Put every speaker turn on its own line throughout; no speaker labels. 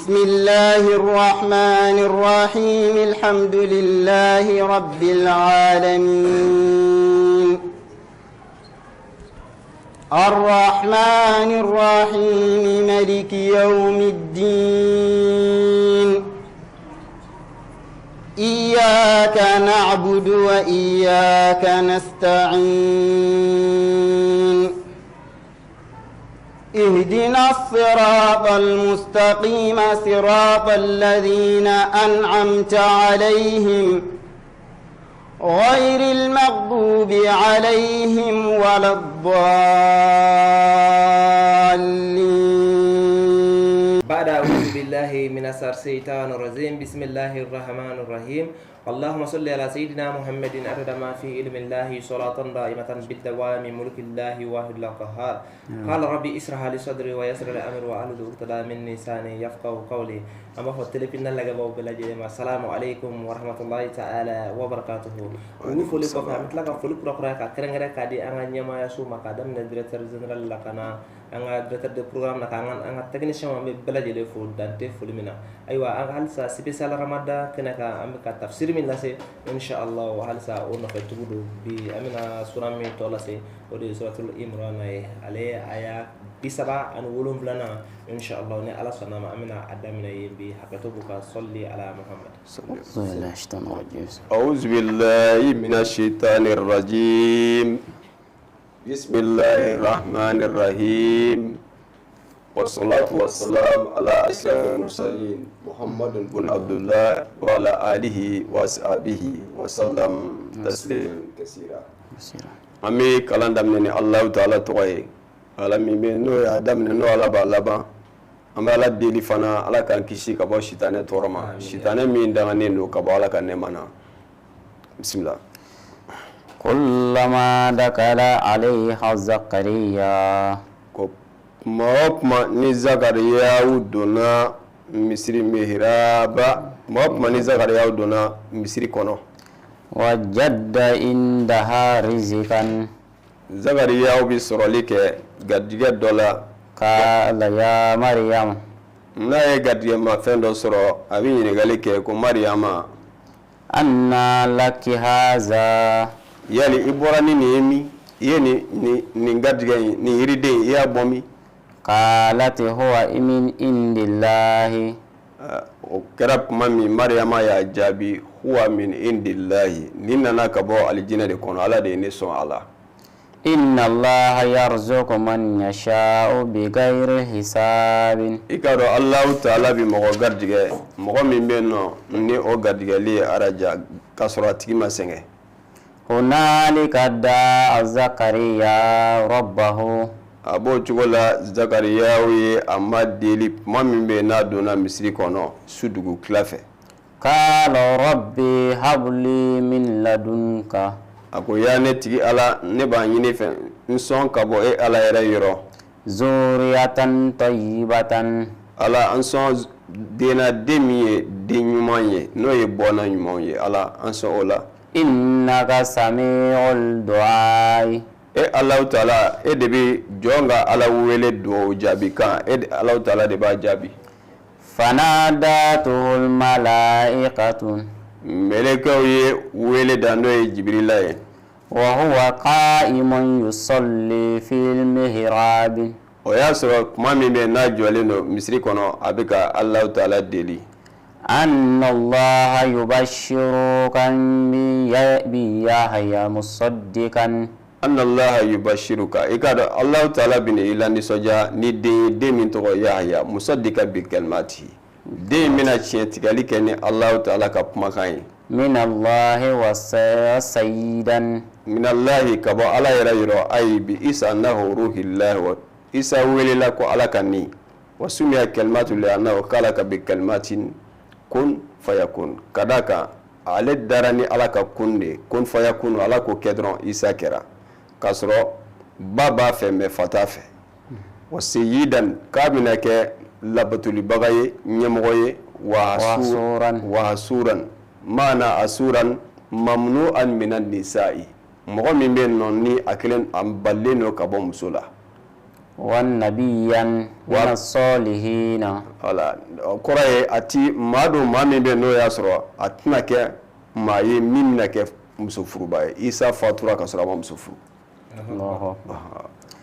بسم الله الرحمن الرحيم الحمد لله رب العالمين الرحمن الرحيم ملك يوم الدين إياك نعبد وإياك نستعين اهدنا الصراط المستقيم صراط الذين أنعمت عليهم غير المغضوب عليهم ولا الضالين.
بعد أعوذ بالله من الشيطان الرجيم، بسم الله الرحمن الرحيم. اللهم صل على سيدنا محمد عدد ما في علم الله، صلاة دائمة بالدوام ملك الله واحد القهار. قال ربي اشرح لي صدري ويسر لي أمري واحلل عقدة من لساني يفقهوا قولي. An b'a fɔ téléphone lajɛbaaw bɛɛ lajɛlen ma, salamu aleykum warahmatulahi taala wabarakatuhu. Olu foli kɔfɛ, an bɛ tila ka foli kura ka kɛrɛnkɛrɛn k'a di an ka ɲɛmaayaso ma, k'a daminɛ directeur général la ka na an ka directeur de programme na, k'an ka an ka technicien. An bɛ bɛɛ lajɛlen fo, dan tɛ foli min na. Ayiwa, an ka halisa spécial Ramadan kɛnɛ kan, an bɛ ka tafsiri min lase, inshallah halisa o nɔfɛ tugu don. Bi an bɛna sura min tɔ lase, o de ye suratul Imran ye, ale aya 37nan, inshallah ni Ala sɔnna ma, an bɛna a daminɛ yen bi. Hakɛto b'u ka sɔli ala Muhammad.
أعوذ بالله من الشيطان الرجيم، بسم الله الرحمن الرحيم، والصلاة والسلام على أشرف المرسلين محمد بن عبد الله وعلى آله وصحبه وسلم تسليما كثيرا. An bɛ kalan daminɛ ni Alahu taala tɔgɔ ye, Ala min bɛ n'o y'a daminɛ, n'o Ala b'a laban. An bɛ Ala deli fana, Ala k'an kisi ka bɔ sitanɛ tɔɔrɔ ma, sitanɛ min danganen don ka bɔ Ala ka nɛɛma na. Bisimila.
كلما دخل عليها زكريا
Ko kuma o kuma ni Zakariyaw donna misiri mihraba, kuma o kuma ni Zakariyaw donna misiri kɔnɔ,
وجد عندها رزقا
Zakariyaw bɛ sɔrɔli kɛ garijɛgɛ dɔ la.
قال يا مريم
N'a ye garijɛgɛmafɛn dɔ sɔrɔ, a bɛ ɲininkali kɛ ko: Mariyama,
أنى لك هذا؟
Yali i bɔra ni nin ye min? I ye nin garijɛgɛ in, nin yiriden, i y'a bɔ min?
قالت هو من عند الله.
O kɛra tuma min, Mariyama y'a jaabi: هو من عند الله, nin nana ka bɔ alijinɛ de kɔnɔ, Ala de ye ne sɔn a la.
إن الله يرزق من يشاء بغير حساب.
I k'a dɔn Alahu taala bi mɔgɔ garijɛgɛ, mɔgɔ min bɛ yen nɔ ni o garijɛgɛli ye araja k'a sɔrɔ a tigi ma sɛgɛn.
هنالك دعا زكريا ربه.
A b'o cogo la, Zakariyaw ye a ma deli tuma min bɛ yen n'a donna misiri kɔnɔ su dugu tila fɛ.
قال رب هب لي من لدنك
A ko: ya ne tigi Ala, ne b'a ɲini fɛ, n sɔn ka bɔ e Ala yɛrɛ yɔrɔ
ذرية طيبة.
Ala, an sɔn den na, den min ye den ɲuman ye, n'o ye bɔnna ɲumanw ye. Ala, an sɔn o la.
إنك سميع الدعاء.
E Alahu taala, e de bɛ jɔn ka Ala wele dugawu jaabi kan, e Alahu taala de b'a jaabi.
فنادته الملائكة
Mɛlɛkɛw ye wele da, n'o ye Jibirila ye.
وهو قائم يصلي في المحراب.
O y'a sɔrɔ tuma min bɛ n'a jɔlen don misiri kɔnɔ, a bɛ ka Alahu taala deli.
أن الله يبشرك بيحيى مصدقا
أن الله يبشرك, i k'a dɔn Alahu taala bɛna i la nisɔndiya ni den ye, den min tɔgɔ Yahaya, مصدقا بكلماته, den bɛna tiɲɛ tigɛli kɛ ni Alahu taala ka kumakan ye.
من الله وسيدا
من الله, ka bɔ Ala yɛrɛ yɔrɔ, أي بعيسى أنه روح الله wa Isa welela ko Ala ka ni وسمي كلمة لأنه خلق بكلمة كن فيكون. Ka d'a kan ale dara ni Ala ka kun de, كن فيكون, Ala ko kɛ dɔrɔn, Isa kɛra k'a sɔrɔ ba b'a fɛ mɛ fa t'a fɛ. وسيدا, k'a bɛna kɛ labatolibaga ye, ɲɛmɔgɔ ye.
وحصورا.
وحصورا معنى حصورا ممنوعا من النساء, mɔgɔ min bɛ yen nɔ ni a kelen a balilen don ka bɔ muso la.
Wa nabiyan mina solihina.
Wala, o kɔrɔ ye a ti maa don, maa min bɛ n'o y'a sɔrɔ a tɛna kɛ maa ye min bɛna kɛ muso furuba ye. Isa fatura ka sɔrɔ a ma muso furu.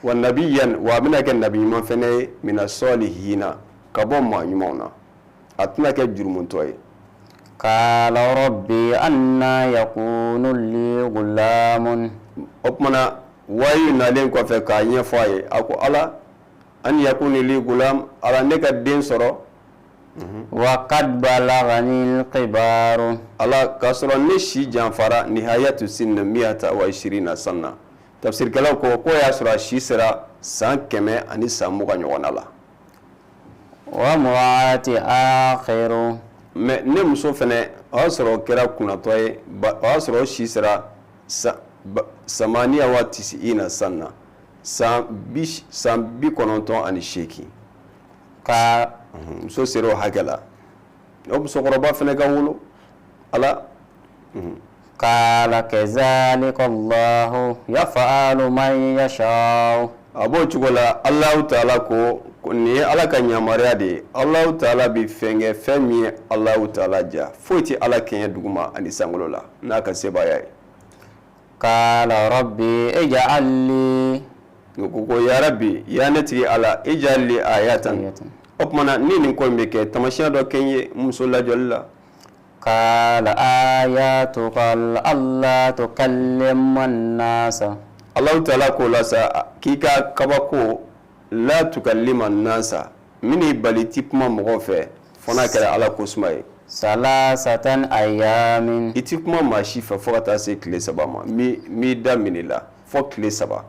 Wa nabiyan, wa a bɛna kɛ nabi ɲuman fɛnɛ ye, mina solihina, ka bɔ maa ɲumanw na, a tɛna kɛ jurumutɔ ye.
Qala rabbi anna yakunu li gulamun.
O tuma na wayu nalen kɔfɛ k'a ɲɛfɔ a ye, a ko Ala, an yakunu li gulam, Ala ne ka den sɔrɔ.
Wa qad balagani al-kibaru.
Ala, k'a sɔrɔ ne si janfara, nihayatu sinna miyata wa ishirina sanna. Tafsirikɛlaw ko k'o y'a sɔrɔ a si sera san 120 ɲɔgɔnna la.
Wa imraati akhiru.
Mais ne muso fɛnɛ, o y'a sɔrɔ o kɛra kunnatɔ ye, o y'a sɔrɔ o si sera samaniya wa tisiina sanna, san 98.
Ka
muso sera o hakɛ la, o musokɔrɔba fɛnɛ ka wolo. Ala.
Qala kazalika Allahu yaf'alu ma yasha'u.
A b'o cogo la, Alahu taala ko nin ye Ala ka yamaruya de ye. Alahu taala bɛ fɛn kɛ, fɛn min ye Alahu taala diya. Foyi tɛ Ala kɛɲɛ duguma ani sankolo la n'a ka sebaaya ye.
Qala rabbi ij'al li.
Ko ya rabbi, ya ne tigi Ala, ij'al li ayatan. O tuma na ni nin ko in bɛ kɛ, tamasiyɛn dɔ kɛ n ye muso lajɔli la.
Qala ayatuka alla tukallima an-nasa.
Alahu taala k'o la sa, k'i ka kabako la tukallima an-nasa, min y'i bali ti kuma mɔgɔw fɛ fo n'a kɛra Ala ko suma ye.
Salasatan ayamin.
I ti kuma maa si fɛ fo ka taa se tile 3 ma, n b'i da minɛ i la fo tile 3.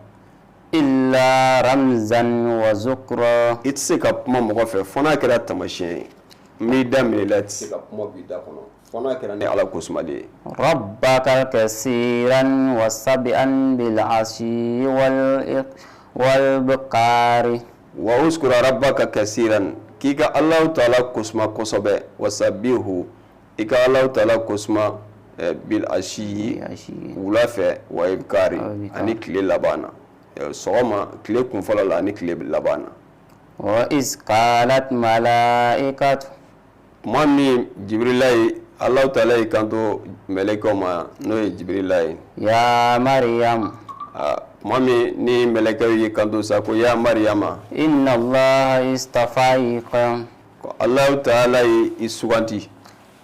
Illa ramzan wa zukra.
I tɛ se ka kuma mɔgɔ fɛ fo n'a kɛra tamasiyɛn ye. N b'i da minɛ i la, i tɛ se ka kuma b'i da kɔnɔ fo n'a kɛra ni Ala ko suma de ye.
Rabbaka kasiran wa sabi'an bil ashi wal bukari.
Wa uskura rabbaka kasiran, k'i ka Alahu taala kosuma kosɛbɛ, wa sabihu, i ka Alahu taala kosuma bil ashi, wula fɛ, wa ibkari, ani tile laban na, sɔgɔma tile kunfɔlɔ la ani tile laban na.
Wa iz qalat malaikatu.
Tuma min Jibirila ye, Alahu taala y'i kanto mɛlɛkɛw ma, n'o ye Jibirila ye.
Ya Maryam.
Tuma min ni mɛlɛkɛw y'i kanto sa ko ya Maryama.
Inna Allaha istafaka.
Ko Alahu taala ye i suganti.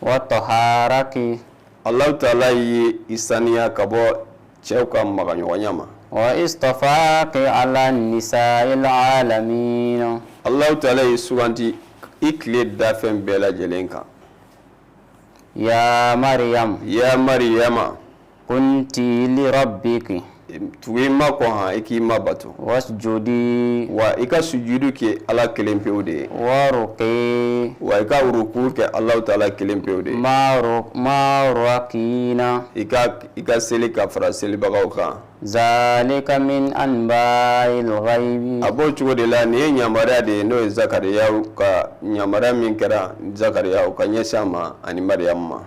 Wa taharaki.
Alahu taala ye i saniya ka bɔ cɛw ka magaɲɔgɔnya ma.
Wa istafaki ala nisa'il alamin.
Alahu taala y'i suganti i tile dafɛn bɛɛ lajɛlen kan.
Ya Maryam.
Ya Maryama.
Kunti li rabbiki.
Tugu i ma kɔ han, i k'i ma bato.
Wasjudi.
Wa i ka sujudu kɛ Ala kelen pewu de ye.
Waruki.
Wa i ka ruku kɛ Alahu taala kelen pewu de ye.
Marakina.
I ka seli ka fara selibagaw kan.
Zalika min anba'il ghaibi.
A b'o cogo de la, nin ye yamaruya de ye, n'o ye Zakariya ka yamaruya min kɛra Zakariya ka ɲɛsin a ma ani Mariyamu ma.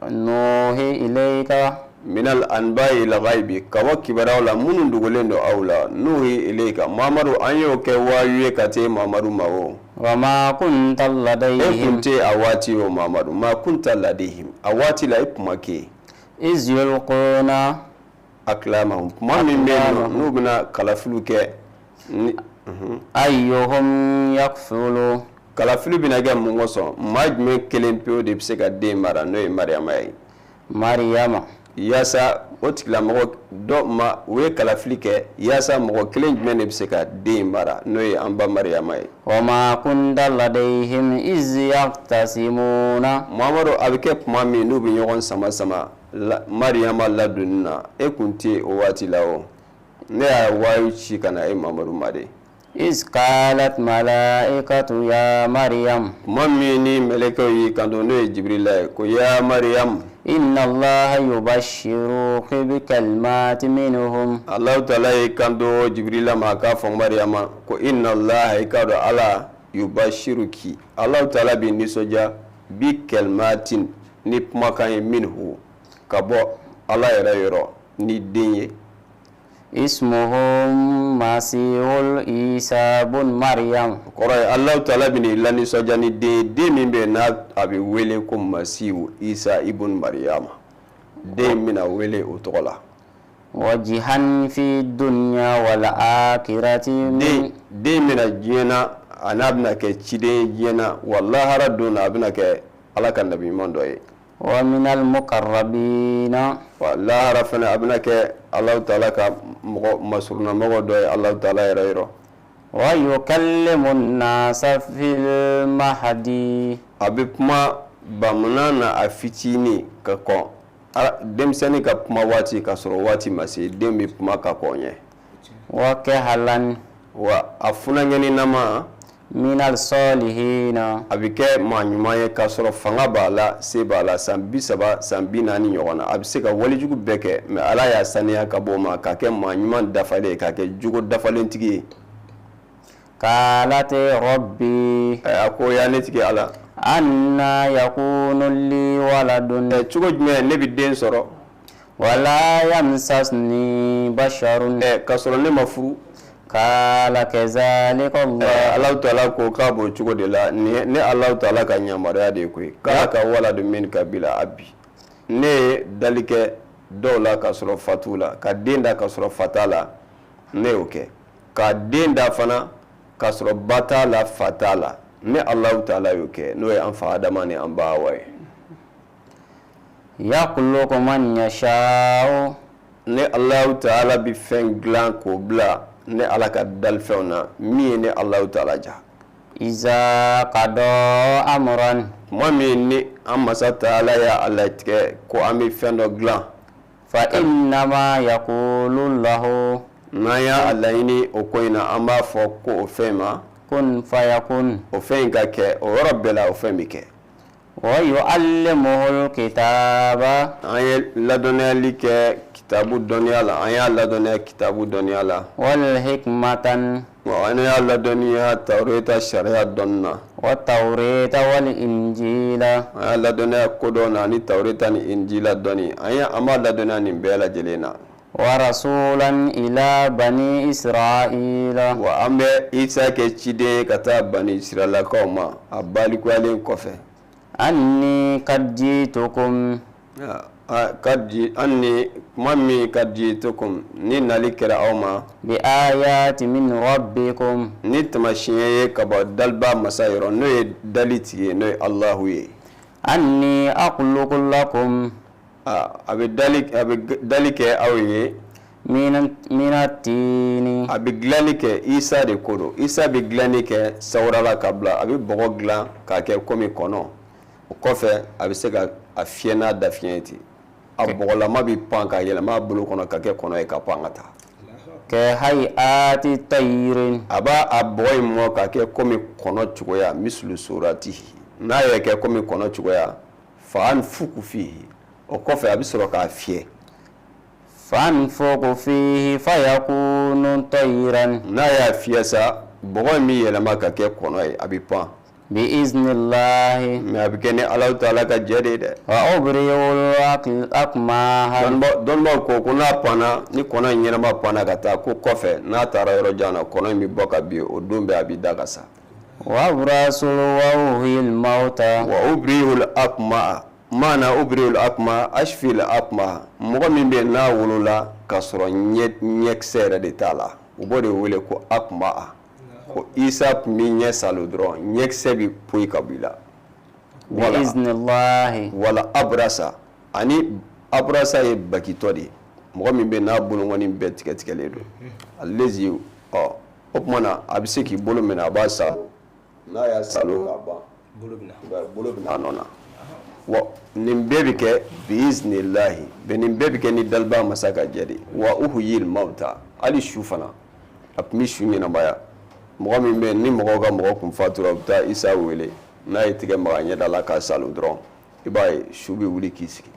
Nuhi ilayka.
Minal anba'il ghaibi, ka bɔ kibaruyaw la minnu dogolen don aw la. Nuhi ilayka, Mamadu, an y'o kɛ wayu ye ka te Mamadu ma o.
Wa ma kunta ladayhim.
E kun tɛ a waati o Mamadu, ma kunta ladayhim, a waati la e kun ma kɛ.
Iz yulquna
aklamahum, tuma min bɛ yen nɔ n'u bɛna kalafiliw kɛ.
Ayyuhum yakfulu.
Kalafili bɛna kɛ mun kosɔn? Maa jumɛn kelen pewu de bɛ se ka den mara, n'o ye Mariyama ye.
Mariyama.
Yaasa o tigilamɔgɔ dɔ ma, u ye kalafili kɛ yaasa mɔgɔ kelen jumɛn de bɛ se ka den mara, n'o ye an ba Mariyama ye.
Wa ma kunta ladayhim iz yaqtasimuna.
Mamadu, a bɛ kɛ tuma min n'u bɛ ɲɔgɔn sama sama Mariyama ladonni na, e kun tɛ o waati la o. Ne y'a wayu ci ka na e Mamadu ma de.
Iz qalat malaikatu ya Maryam.
Tuma min ni mɛlɛkɛw y'i kanto, n'o ye Jibirila ye, ko ya Maryam.
Inna Allaha yubashiruki bi kalimatin minhum.
Alahu taala y'i kanto Jibirila ma k'a fɔ Mariyama ko inna Allaha, i k'a dɔn Ala, yubashiruki, Alahu taala b'i nisɔndiya bi kalimatin, ni kumakan ye, minhu, ka bɔ Ala yɛrɛ yɔrɔ ni den ye.
Ismuhu masihul isa bun maryam.
O kɔrɔ ye Alahu taala bɛna i lanisɔndiya ni den ye, den min bɛ yen n'a a bɛ wele ko masihu isa ibun mariyama, den in bɛna wele o tɔgɔ la.
Wajihan fi dunya wal akhirati.
Den bɛna diɲɛ na, a n'a bɛna kɛ ciden ye diɲɛ na, wa lahara don na a bɛna kɛ Ala ka nabi ɲuman dɔ ye.
Wa minal muqarrabina.
Wa lahara fana a bɛna kɛ Alahu taala ka mɔgɔ masurunnamɔgɔ dɔ ye Alahu taala yɛrɛ yɔrɔ.
Wa yukallimu nasa fil mahdi.
A bɛ kuma bamunan na a fitinin ka kɔn denmisɛnnin ka kuma waati ka sɔrɔ waati ma se, den bɛ kuma ka kɔn ɲɛ.
Wa kahlan.
Wa a funankɛninnama.
Minal salihina.
A bɛ kɛ maa ɲuman ye k'a sɔrɔ fanga b'a la, se b'a la, san 30, san 40 ɲɔgɔn na, a bɛ se ka walejugu bɛɛ kɛ, mais Ala y'a saniya ka bɔ o ma k'a kɛ maa ɲuman dafalen ye, k'a kɛ jogo dafalentigi ye.
Qalati rabbi.
A ko ya ne tigi Ala.
Anna yakunu li waladun.
Ɛ cogo jumɛn ne bɛ den sɔrɔ?
Wala yamsasni basharun.
Ɛ k'a sɔrɔ ne ma furu.
Qala kazalika Allah.
Alahu taala ko k'a b'o cogo de la nin ne Alahu taala ka yamaruya de ye koyi k'a ka waladu minka bila abi ne ye dali kɛ dɔw la k'a sɔrɔ fa t'u la ka den da k'a sɔrɔ fa t'a la ne y'o kɛ ka den da fana k'a sɔrɔ ba t'a la fa t'a la ne Alahu taala y'o kɛ n'o ye an fa Adama ni an ba Awa ye.
Yakhluqu man yasha'u.
Ne Alahu taala bɛ fɛn dilan k'o bila ne Ala ka dalifɛnw na min ye ne Alahu taala ja.
Iza qada amran.
Tuma min ni an masa taala y'a latigɛ ko an bɛ fɛn dɔ dilan.
Fa innama yaqulu lahu.
N'an y'a laɲini o ko in na an b'a fɔ ko o fɛn ma.
Kun fayakun.
O fɛn in ka kɛ o yɔrɔ bɛɛ la o fɛn bɛ kɛ.
Wa yuallimuhul kitaba.
An ye ladɔnniyali kɛ kitabu dɔnniya la, an y'a ladɔnniya kitabu dɔnniya la.
Wal hikmatan.
Wa an y'a ladɔnniya tawureta sariya dɔnni na.
Wa tawureta wal injila.
An y'a ladɔnniya kodɔn na ani tawureta ni injila dɔnni. An ye an b'a ladɔnniya nin bɛɛ lajɛlen na.
Wa rasulan ila bani israila.
Wa an bɛ Isa kɛ ciden ye ka taa bani israilakaw ma a balikuyalen kɔfɛ.
Anni kad jitukum.
Kad anni tuma min kad jitukum ni nali kɛra aw ma.
Bi ayati min rabbikum.
Ni taamasiyɛn ye ka bɔ daliba masa yɔrɔ n'o ye dali tigi ye n'o ye Alahu ye.
Anni akhluqu lakum.
A bɛ a bɛ dali kɛ aw ye
mina tini
a bɛ dilanni kɛ Isa de ko don Isa bɛ dilanni kɛ sawura la ka bila a bɛ bɔgɔ dilan k'a kɛ komi kɔnɔ o kɔfɛ a bɛ se ka a fiyɛ n'a dafiɲɛ ye ten a bɔgɔlama bɛ pan ka yɛlɛma a bolo kɔnɔ ka kɛ kɔnɔ ye ka pan ka taa
ka hayati tayiri
a b'a a bɔgɔ in mɔ k'a kɛ komi kɔnɔ cogoya mislu suratihi n'a y'a kɛ komi kɔnɔ cogoya fa anfuku fihi o kɔfɛ a bɛ sɔrɔ k'a fiyɛ
fa anfuku fihi fayakunu tayiran
n'a y'a fiyɛ sa bɔgɔ in bɛ yɛlɛma ka kɛ kɔnɔ ye a bɛ pan
bi iznillahi
mais a bɛ kɛ ni Alahu taala ka jɛ de ye dɛ
wa ubri'ul akmaha
dɔnnibaw ko n'a panna ni kɔnɔ in ɲɛnama panna ka taa ko kɔfɛ n'a taara yɔrɔ jan na kɔnɔ in bɛ bɔ ka bin o don bɛɛ a bɛ da ka sa
Wa abrasul wa uhyil mauta
wa ubri'ul akmaha maana ubri'ul akmaha ashfil akmaha mɔgɔ min bɛ n'a wolola k'a sɔrɔ ɲɛkisɛ yɛrɛ de t'a la u b'o de wele ko akmaha ko Isa tun bɛ ɲɛ salo dɔrɔn ɲɛkisɛ bɛ poyi ka bɔ i la
bi iznillahi
wala abrasa ani abrasa ye bakitɔ de ye mɔgɔ min bɛ n'a bolonkɔni bɛɛ tigɛtigɛlen don alezi ɔ o tuma na a bɛ se k'i bolo minɛ a b'a sa n'a y'a salo ka ban bolo bɛ a nɔ na wa nin bɛɛ bɛ kɛ biiznillahi bɛ nin bɛɛ bɛ kɛ ni daliba masa ka jɛ de wa uhyil mauta hali su fana a tun bɛ su ɲɛnamaya mɔgɔ min bɛ ni mɔgɔw ka mɔgɔ kun fatura u bɛ taa Isa wele n'a ye tigɛ maga ɲɛda la k'a salo dɔrɔn i b'a ye su bɛ wuli k'i sigi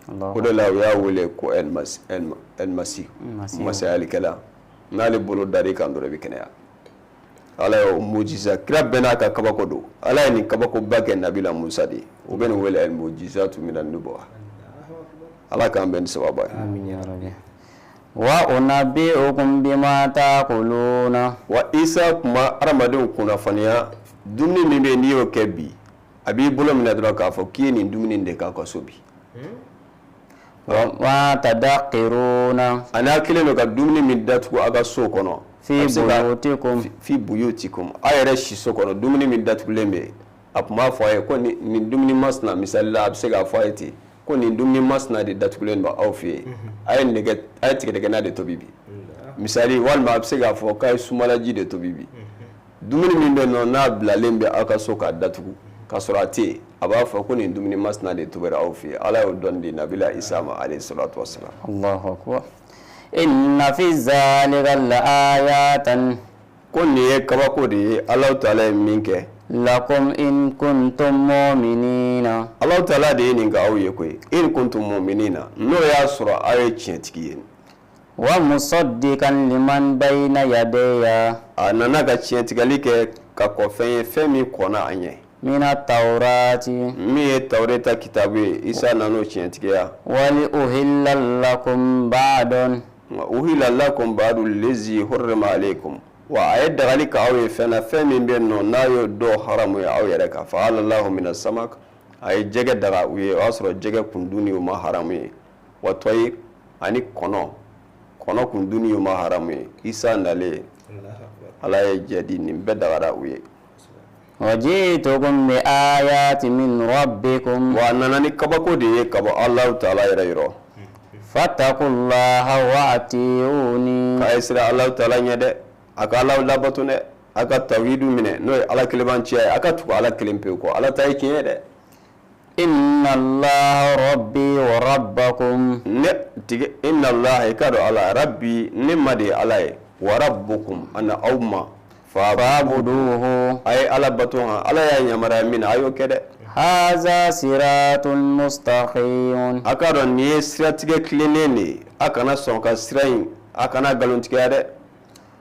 o de la u y'a wele ko elmasi masayalikɛla n'ale bolo dar'i kan dɔrɔn i bɛ kɛnɛya ala y'o mujiza kira bɛɛ n'a ka kabako don ala ye nin kabakoba kɛ nabila musa de ye o bɛ nin wele el mujizatu mina nubuwa ala k'an bɛn ni sababa ye.
Amin ya rabbi.
Wa unabbi'ukum bima ta'kuluna.
Wa Isa tun bɛ hadamadenw kunnafoniya dumuni min bɛ yen n'i y'o kɛ bi, a b'i bolo minɛ dɔrɔn k'a fɔ k'i ye nin dumuni de k'a ka so bi.
Wa ma tadakhiruna.
Ani a kɛlen don ka dumuni min datugu aw ka so kɔnɔ.
Fi buyutikum.
Fi buyutikum, aw yɛrɛ siso kɔnɔ dumuni min datugulen bɛ yen, a tun b'a fɔ a ye ko nin dumuni masina, misali la a bɛ se k'a fɔ a ye ten ko nin dumuni masina de datugulen don aw fɛ yen, a ye nɛgɛ a ye tigɛdɛgɛna de tobi bi, misali, walima a bɛ se k'a fɔ k'a ye sumalaji de tobi bi. Dumuni min bɛ nɔ n'a bilalen bɛ aw ka so k'a datugu k'a sɔrɔ a tɛ yen, a b'a fɔ ko nin dumuni masina de tobira aw fɛ yen. Ala y'o dɔnni di nabila Isa ma alayhi salatu wasalam.
Allahu akbar. Inna fi zalika la ayatan.
Ko nin ye kabako de ye Alahu taala ye min kɛ.
Lakum in kuntum mu'minina.
Alahu taala de ye nin kɛ aw ye koyi, in kuntum mu'minina, n'o y'a sɔrɔ aw ye tiɲɛtigi ye.
Wa musaddiqan liman bayna yadayya.
A nana ka tiɲɛtigɛli kɛ ka kɔn fɛn ye, fɛn min kɔnna a ɲɛ.
Mina tawrati.
Min ye tawreta kitabu ye, Isa nan'o tiɲɛtigiya.
Wali uhilla lakum ba'dun.
Uhilla lakum ba'du lazi hurrima alaykum, wa a ye dagali k'aw ye fɛn na, fɛn min bɛ nɔ n'a y'o dɔw haramu ye aw yɛrɛ kan. Fa alallahu mina samak, a ye jɛgɛ daga u ye, o y'a sɔrɔ jɛgɛ kun dunni o ma haramu ye. Wa tɔyir, ani kɔnɔ, kɔnɔ kun dunni o ma haramu ye. Isa nalen, Ala ye jɛ di, nin bɛɛ dagara u ye.
Wa ji'tukum bi ayati min rabbikum.
Wa a nana ni kabako de ye ka bɔ Alahu taala yɛrɛ yɔrɔ.
Fattaqullaha wa ati'uni.
K'a ye siran Alahu taala ɲɛ dɛ, a ka Ala labato dɛ, a ka tawhidu minɛ n'o ye Ala kelebanciya ye, a ka tugu Ala kelen pewu kɔ, Ala ta ye tiɲɛ ye dɛ.
Inna allaha rabbi wa rabbakum.
Ne tigi, inna allaha, i k'a dɔn Ala, rabbi, ne ma de ye Ala ye, wa rabbukum, ani aw ma,
fa'buduhu,
a ye Ala bato han, Ala y'a yamaruya min na a y'o kɛ dɛ.
Haza siratun mustaqim.
A k'a dɔn nin ye siratigɛ tilennen de ye, a kana sɔn ka sira in, a kana nkalontigiya dɛ.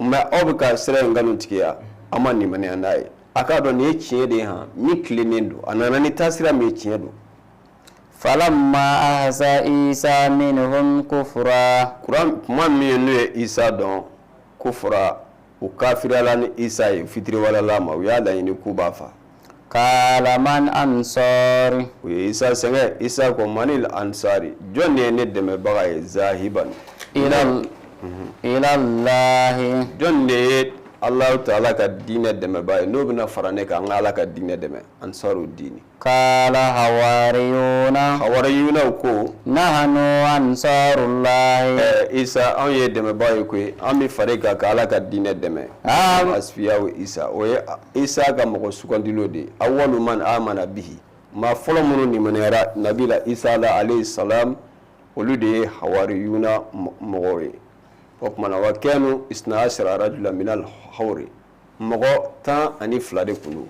Mais aw bɛ ka sira in nkalontigiya, aw ma limaniya n'a ye. A k'a dɔn nin ye tiɲɛ de ye han, min tilennen don, a nana ni taasira min ye, tiɲɛ don.
Falamma ahasa Isa minhum kufra.
Kuran tuma min n'u ye Isa dɔn kufra, u kafiriyala ni Isa ye, fitiriwalala ma, u y'a laɲini k'u b'a fa.
Kala man ansari.
U ye Isa sɛgɛn, Isa ko manil ansari, jɔn de ye ne dɛmɛbaga ye, zahiban
ilallahi,
jɔn de ye Alahu taala ka diinɛ dɛmɛbaa ye, n'o bɛna fara ne kan, an ka Ala ka diinɛ dɛmɛ, ansaru diini.
Kala hawariyuna.
Hawariyunaw ko
nahnu ansarullahi.
Isa, anw ye dɛmɛbaa ye koyi, an bɛ fara kan ka Ala ka diinɛ dɛmɛ. Asfiyaw Isa, o ye Isa ka mɔgɔ sugandilenw de ye. Awalu man amana bihi, maa fɔlɔ minnu limaniyara nabila Isa la alayhi salam, olu de ye hawariyuna mɔgɔw ye. O tuma na wa kanu isna asara rajula minal hawri, mɔgɔ 12 de kun don,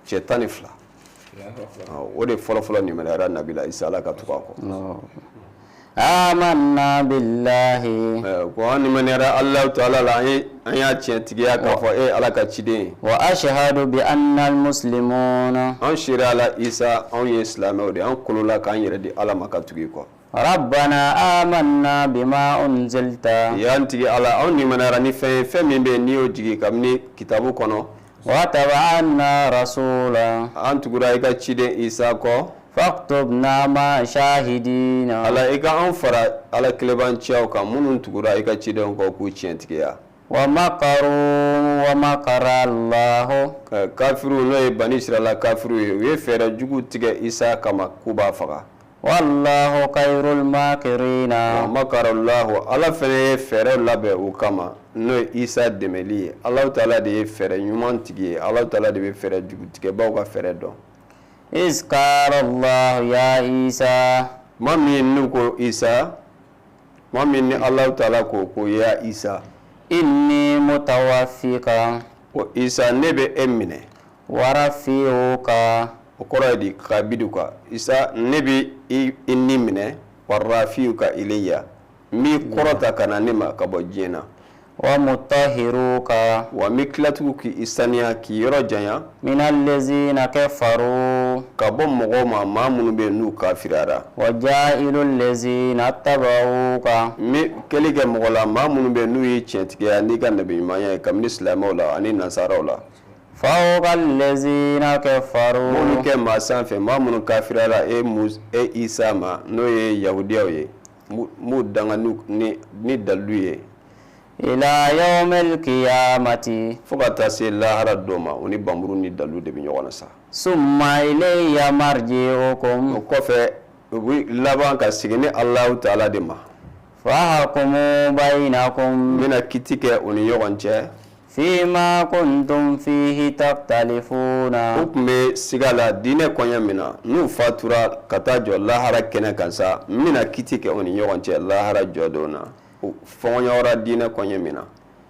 cɛ 12, o de fɔlɔfɔlɔ limaniyara nabila Isa la ka tugu a kɔ.
Amanna billahi.
Ko an limaniyara Alahu taala la, an y'a tiɲɛtigiya k'a fɔ e ye Ala ka ciden ye.
Wa ashhadu bi anna almuslimuna.
An seereya la Isa, anw ye silamɛw de ye, an kolola k'an yɛrɛ di Ala ma ka tugu i kɔ.
Rabbana amanna bima unzilta.
Ya n tigi Ala, anw limaniyara ni fɛn ye, fɛn min bɛ yen n'i y'o jigin kabini kitabu kɔnɔ.
Wa taba'na rasula.
An tugura i ka ciden Isa kɔ.
Faktubna ma shahidina.
Ala, i ka an fara Ala kelebanciyaw kan minnu tugura i ka ciden kɔ k'u tiɲɛtigiya.
Wa makaru wa makara Allahu.
Kafiriw, n'o ye bani Israila kafiriw ye, u ye fɛɛrɛ jugu tigɛ Isa kama k'u b'a faga.
Wallahu khayrul makirina.
Wa makara Allahu, Ala fana ye fɛɛrɛ labɛn u kama, n'o ye Isa dɛmɛli ye. Alahu taala de ye fɛɛrɛ ɲuman tigi ye, Alahu taala de bɛ fɛɛrɛ jugu tigɛbaw ka fɛɛrɛ dɔn.
Iz qala Allahu ya Isa.
Tuma min n'u ko Isa, tuma min ni Alahu taala ko ya Isa.
Inni mutawaffika.
Ko Isa, ne bɛ e minɛ.
Wa rafi'uka.
O kɔrɔ ye di kabiduka. Isa, ne bɛ i ni minɛ, wa rafi'uka ilayya, n b'i kɔrɔta ka na ne ma ka bɔ diɲɛ na.
Wa mutahhiruka.
Wa n bɛ tila tugun k'i saniya, k'i yɔrɔ janya.
Minal ladzina kafaru.
Ka bɔ mɔgɔw ma, maa minnu bɛ yen n'u kafiriyara.
Wa ja'ilul ladzina tabauka.
N bɛ kɛli kɛ mɔgɔ la, maa minnu bɛ yen n'u ye tiɲɛtigiya n'i ka nabiɲumanya ye kabini silamɛw la ani nansaraw la.
Fawqa ladzina kafaru.
N b'olu kɛ maa sanfɛ, maa minnu kafiriyara e Mus e Isa ma, n'o ye yahudiyaw ye, n b'u danga ni dalilu ye.
Ila yawmil qiyamati.
Fo ka taa se lahara don ma, u ni bamuru ni dalilu de bɛ ɲɔgɔn na sa.
Summa ilayya marji'ukum.
O kɔfɛ u bɛ laban ka segin ne Alahu taala de ma.
Fa ahkumu bayinakum.
N bɛna kiti kɛ u ni ɲɔgɔn cɛ.
Fima kuntum fihi takhtalifuna.
U tun bɛ siga la diinɛ koɲɛ min na, n'u fatura ka taa jɔ lahara kɛnɛ kan sa, n bɛna kiti kɛ u ni ɲɔgɔn cɛ lahara jɔ don na. Fɔɲɔgɔnyara diinɛ koɲɛ min na.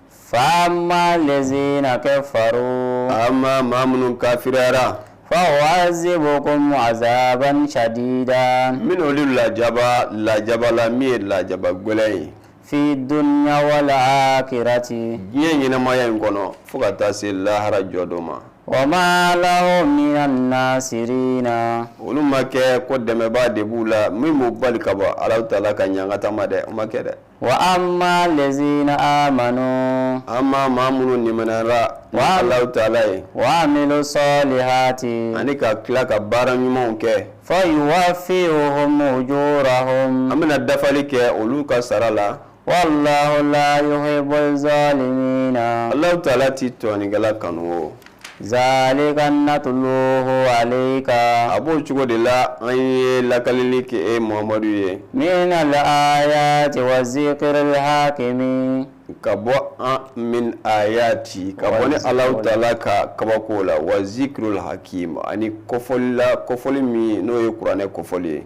Fa amma ladzina kafaru.
Amma maa minnu kafiriyara.
Fa u'azzibuhum azaban shadida.
N bɛna olu lajaba lajaba la min ye lajaba gɛlɛn ye.
Fi dunya wal akhirati.
Diɲɛ ɲɛnamaya in kɔnɔ fo ka taa se lahara jɔ don ma.
Wa ma lahum minan nasirina.
Olu ma kɛ ko dɛmɛbaa de b'u la min b'u bali ka bɔ Alahu taala ka ɲangata ma dɛ, o ma kɛ dɛ.
Wa amma ladzina amanu.
Amma maa minnu limaniyara ni Alahu taala ye.
Wa amilu salihati.
Ani ka tila ka baara ɲumanw kɛ.
Fa yuwaffihum ujurahum.
An bɛna dafali kɛ olu ka sara la.
Wallahu la yuhibbul zalimina.
Alahu taala ti tɔɲɔnikɛla kanu o.
Zalika natluhu alayka.
A b'o cogo de la an ye lakalili kɛ e Muhamadu ye.
Minal ayati wa zikril hakimi.
Ka bɔ an min ayati ka bɔ ni Alahu taala ka kabako la wa zikrul hakim ani kɔfɔli la kɔfɔli min n'o ye kuranɛ kɔfɔli ye.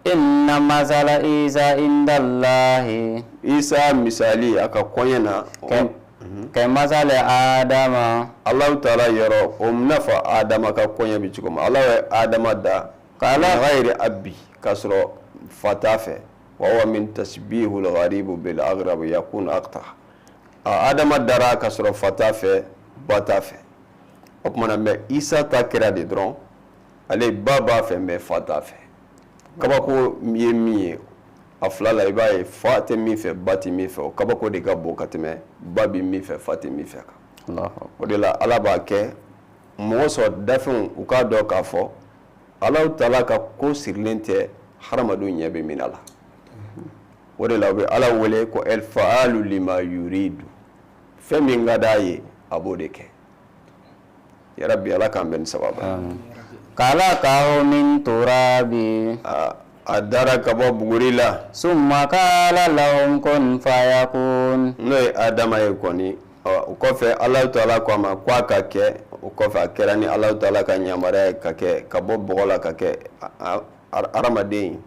Inna masala Isa indallahi.
Isa misali a ka koɲɛ na.
Ka masali Adama.
Alahu taala yɔrɔ o n'a fɔ Adama ka koɲɛ bɛ cogo min Ala ye Adama da. Min ghayri abi k'a sɔrɔ fa t'a fɛ. Wa huwa min tasbihul gharibu bil aghrab yakunu aqta. Adama dara k'a sɔrɔ fa t'a fɛ ba t'a fɛ. O tuma na mais Isa ta kɛra de dɔrɔn ale ba b'a fɛ mais fa t'a fɛ. Kabako ye min ye a fila la i b'a ye fa tɛ min fɛ ba tɛ min fɛ o kabako de ka bon ka tɛmɛ ba bɛ min fɛ fa tɛ min fɛ kan. O de la Ala b'a kɛ mɔgɔ sɔrɔ dafɛnw u k'a dɔn k'a fɔ Alahu taala ka ko sirilen tɛ hadamadenw ɲɛ bɛ min na la. O de la u bɛ Ala wele ko el faalu lima yuridu, fɛn min ka d'a ye a b'o de kɛ. Yarabi Ala k'an bɛn ni sababu ye.
Khalaqahu min turabi.
A dara ka bɔ buguri la.
Summa qala lahu kun fayakun.
N'o ye Adama ye kɔni, o kɔfɛ Alahu taala ko a ma ko a ka kɛ, o kɔfɛ a kɛra ni Alahu taala ka yamaruya ye ka kɛ ka bɔ bɔgɔ la ka kɛ hadamaden ye.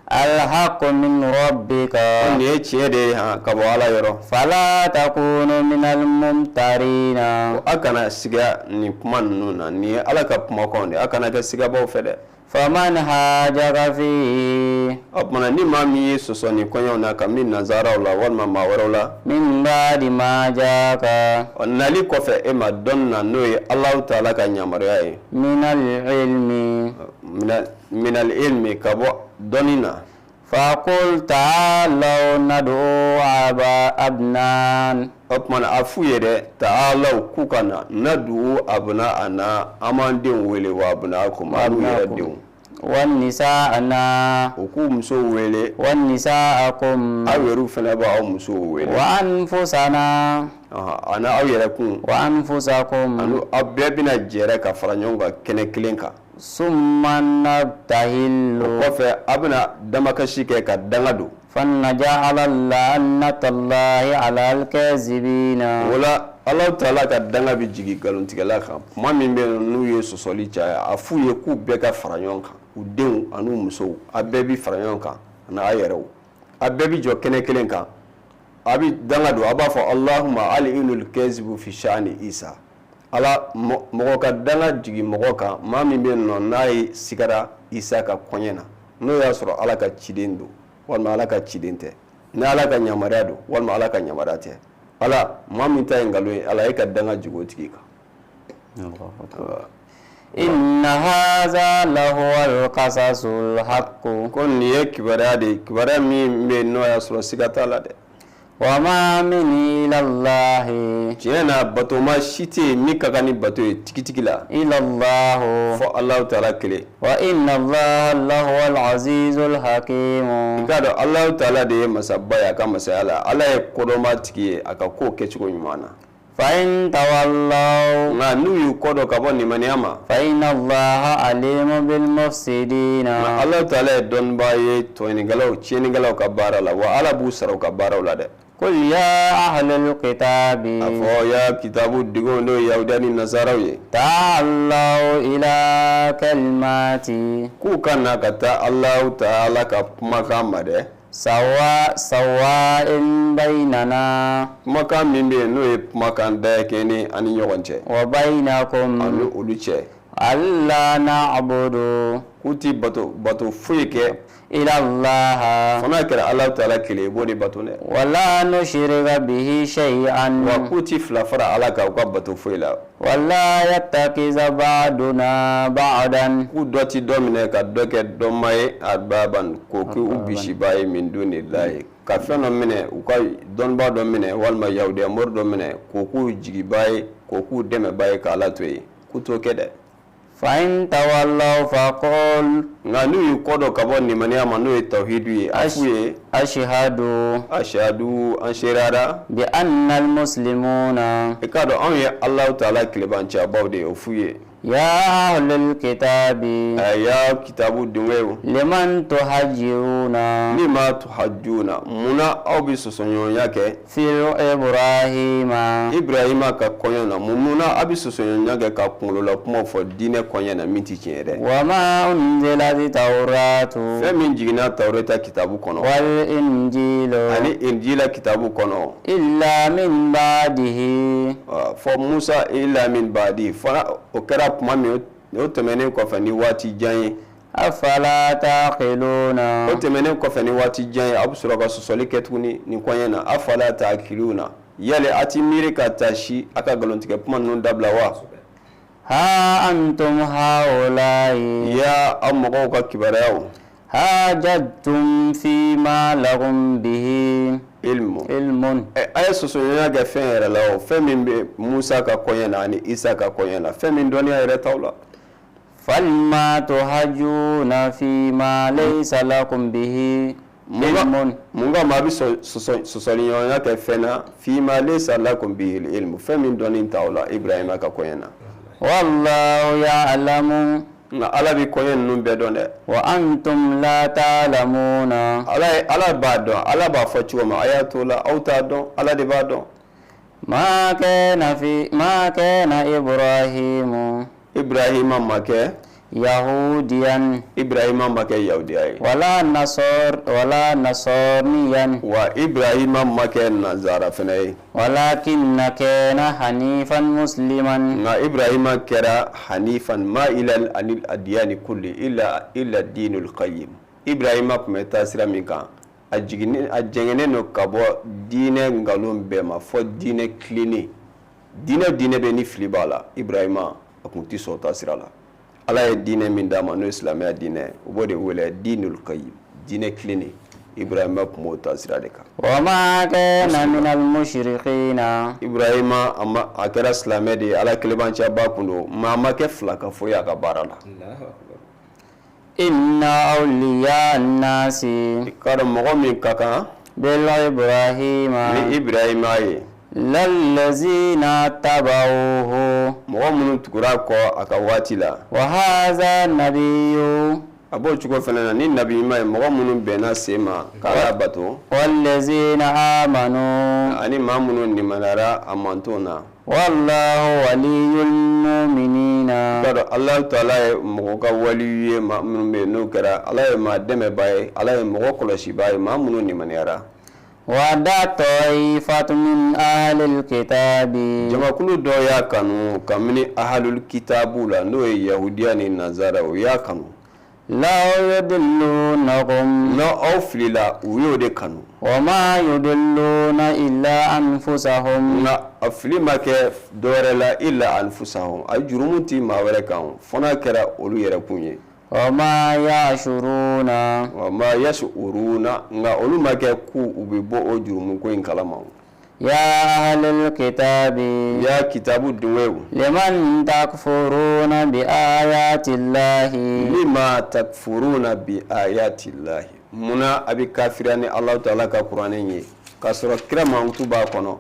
Alhaqqu min rabbika.
Nin ye tiɲɛ de ye han ka bɔ Ala yɔrɔ.
Fala takunu minal mumtarina.
Ko a kana siga nin kuma ninnu na, nin ye Ala ka kumakanw de ye, a kana kɛ sigabaw fɛ dɛ.
Faman hajaka fihi.
O tuma na ni maa min ye sɔsɔ nin koɲɛw na kabini nansaraw la walima maa wɛrɛw la.
Min ba'di ma jaka.
Ɔ nali kɔfɛ e ma dɔnni na n'o ye Alahu taala ka yamaruya ye.
Minal ilmi.
Minal ilmi ka bɔ dɔnni na.
Faqul ta'alaw nad'u aba abnan.
O tuma na a f'u ye dɛ ta'alaw k'u ka na nad'u abna'ana an b'an denw wele wa abna'akum an'u yɛrɛ denw.
Wa nisa'ana.
U k'u musow wele.
Wa nisa'akum.
Aw yɛrɛw fana b'aw musow wele.
Wa anfusana.
Ani aw yɛrɛ kun.
Wa anfusakum.
Ani aw bɛɛ bɛna jɛrɛ ka fara ɲɔgɔn kan kɛnɛ kelen kan.
Summa nabtahilu.
O kɔfɛ a bɛna damakasi kɛ ka danga don.
Fanaja'ala la'natallahi alal kazibina.
O la Alahu taala ka danga bɛ jigin nkalontigɛla kan tuma min bɛ yen n'u ye sɔsɔli caya a f'u ye k'u bɛɛ ka fara ɲɔgɔn kan u denw an'u musow a bɛɛ bɛ fara ɲɔgɔn kan ani a yɛrɛw a bɛɛ bɛ jɔ kɛnɛ kelen kan a bɛ danga don a b'a fɔ Allahumma al'inul kazibu fi sha'ani Isa Ala mɔgɔ ka danga jigin mɔgɔ kan maa min bɛ nɔ n'a ye sigara Isa ka koɲɛ na n'o y'a sɔrɔ Ala ka ciden don walima Ala ka ciden tɛ ni Ala ka yamaruya don walima Ala ka yamaruya tɛ. Ala, maa min ta ye nkalon ye, Ala, e ka danga jigin o tigi kan.
Inna haza lahuwal qasasul haqqu.
Ko nin ye kibaruya de ye, kibaruya min bɛ yen n'o y'a sɔrɔ siga t'a la dɛ.
Wa ma min ilallahi.
Tiɲɛ na, batoma si tɛ yen min ka kan ni bato ye tigitigi la.
Illallahu.
Fɔ Alahu taala kelen.
Wa inna allaha lahuwal azizul hakim.
I k'a dɔn Alahu taala de ye masaba ye a ka masaya la. Ala ye kodɔnba tigi ye a ka kow kɛcogo ɲuman na.
Fa in tawallaw.
Nka n'u y'u kɔ don ka bɔ limaniya ma.
Fa inna allaha alimun bil mufsidina.
Nka Alahu taala ye dɔnnibaa ye tɔɲɔnikɛlaw, tiɲɛnikɛlaw ka baara la, wa Ala b'u sara u ka baaraw la dɛ.
Qul ya ahlal kitabi.
A fɔ ya kitabu didenw, n'o ye yahudiya ni nasaraw ye.
Ta'alaw ila kalimati.
K'u ka na ka taa Alahu taala ka kumakan ma dɛ.
Sawa sawa'in baynana.
Kumakan min bɛ yen, n'o ye kumakan dayɛkɛɲɛnen an ni ɲɔgɔn cɛ.
Wa baynakum.
Ani olu cɛ.
Alla na'budu.
K'u ti bato bato foyi kɛ.
Ilallaha.
Fo n'a kɛra Alahu taala kelen, i b'o de bato dɛ.
Wala nushrika bihi shay'an.
Wa k'u ti fila fara Ala kan u ka bato foyi la.
Wala yattakiza ba'duna ba'dan.
K'u dɔ ti dɔ minɛ ka dɔ kɛ dɔma ye, arbaban, k'o kɛ u bisiba ye, min dunillahi, ka fɛn dɔ minɛ, u ka dɔnnibaa dɔ minɛ walima yahudiya mori dɔ minɛ k'o k'u jigiba ye, k'o k'u dɛmɛba ye, k'Ala to yen, k'u t'o kɛ dɛ.
Fa in tawallaw faqul.
Nka n'u y'u kɔ don ka bɔ limaniya ma, n'o ye tawhidu ye, a f'u ye.
Ashhadu.
Ashhadu, an seereyara.
Bi anna almuslimuna.
I k'a dɔn anw ye Alahu taala tilebanciyabaw de ye, o f'u ye.
Ya ahlal kitabi.
Ya kitabu dungew.
Liman tuhajjuna.
Lima tuhajjuna, munna aw bɛ sɔsɔɲɔgɔnya kɛ?
Fi Ibrahima.
Ibrahima ka koɲɛ na, mun na a bɛ sɔsɔɲɔgɔnya kɛ ka kunkolola kumaw fɔ diinɛ koɲɛ na min tɛ tiɲɛ ye dɛ?
Wa ma unzilati tawratu.
Fɛn min jiginna Tawureta kitabu kɔnɔ.
Wal injilu.
Ani Injila kitabu kɔnɔ.
Illa min ba'dihi.
Fɔ Musa, illa min ba'dihi, fana o kɛra tuma min, o tɛmɛnen kɔfɛ ni waati jan ye.
Afala taqiluna.
O tɛmɛnen kɔfɛ ni waati jan ye, aw bɛ sɔrɔ ka sɔsɔli kɛ tuguni nin koɲɛ na. Afala taqiluna, yali a ti miiri ka taasi a ka nkalontigɛ kuma ninnu dabila wa?
Ha antum haula'i.
Ya aw mɔgɔw ka kibaruyaw.
Hajjtum fima lakum bihi
ilmu.
Ilmun.
A ye sɔsɔɲɔgɔnya kɛ fɛn yɛrɛ la, o fɛn min bɛ Musa ka koɲɛ na ani Isa ka koɲɛ na, fɛn min dɔnniya yɛrɛ t'aw la.
Falima tuhajjuna fima laysa lakum bihi ilmun.
Mun kama a bɛ sɔsɔliɲɔgɔnya kɛ fɛn na, fima laysa lakum bihi ilmu, fɛn min dɔnni t'aw la Ibrahima ka koɲɛ na.
Wallahu ya'lamu.
Nka Ala bɛ koɲɛ ninnu bɛɛ dɔn dɛ.
Wa antum la ta'lamuna.
Ala ye, Ala b'a dɔn, Ala b'a fɔ cogo min, a y'a t'o la, aw t'a dɔn, Ala de b'a dɔn.
Ma kana fi ma kana Ibrahimu.
Ibrahima ma kɛ.
Yahudiyan.
Ibrahima ma kɛ yahudiya ye.
Wala nasor wala nasraniyan.
Wa Ibrahima ma kɛ nazara fana ye.
Walakinna kana hanifan musliman.
Nka Ibrahima kɛra hanifan ma'ilan anil adiyani kulli illa illa dinul qayyim. Ibrahima tun bɛ taa sira min kan, a jiginnen, a jɛngɛnnen don ka bɔ diinɛ nkalon bɛɛ ma fɔ diinɛ tilennen. Diinɛ diinɛ bɛ ni fili b'a la, Ibrahima a tun tɛ sɔn o taasira la. Ala ye diinɛ min d'a ma, n'o ye silamɛya diinɛ, u b'o de wele dinul qayyim, diinɛ tilennen. Ibrahima tun b'o taasira de kan.
Wa ma kana minal mushrikina.
Ibrahima a ma a kɛra silamɛ de ye, Ala kelebanciyaba kun don, mais a ma kɛ filakafo ye a ka baara la.
Inna awliya nasi.
I k'a dɔn mɔgɔ min ka kan
bil Ibrahima.
Ni Ibrahima ye.
Lallazina tabauhu.
Mɔgɔ minnu tugura kɔ a ka waati la.
Wa haza nabiyyu.
A b'o cogo fana na ni nabi ɲuman ye, mɔgɔ minnu bɛnna sen ma k'Ala bato.
Wallazina amanu.
Ani maa minnu limaniyara a mantonw na.
Wallahu waliyul mu'minina.
I k'a dɔn Alahu taala ye mɔgɔ ka waliyu ye, maa minnu bɛ yen n'o kɛra Ala ye maa dɛmɛbaa ye, Ala ye mɔgɔ kɔlɔsibaa ye, maa minnu limaniyara.
Wadda ta'ifatun min ahlil kitabi.
Jamakulu dɔ y'a kanu kabini ahlul kitabu la, n'o ye yahudiya ni nazara, o y'a kanu.
Law yudillunakum,
n'aw aw filila, u y'o de kanu.
Wa ma yudilluna illa anfusahum,
nka a fili ma kɛ dɔwɛrɛ la, illa anfusahum, a jurumu ti maa wɛrɛ kan, fo n'a kɛra olu yɛrɛ kun ye.
Wa ma yashuruna,
wa ma yashuruna, nka olu ma kɛ k'u u bɛ bɔ o jurumu ko in kalama.
Ya ahlal kitabi,
ya kitabu dungew,
liman takfuruna bi ayati llahi,
lima takfuruna bi ayati llahi, munna a bɛ kafiriya ni Alahu taala ka kuranɛ ye, k'a sɔrɔ kira mankutu b'a kɔnɔ,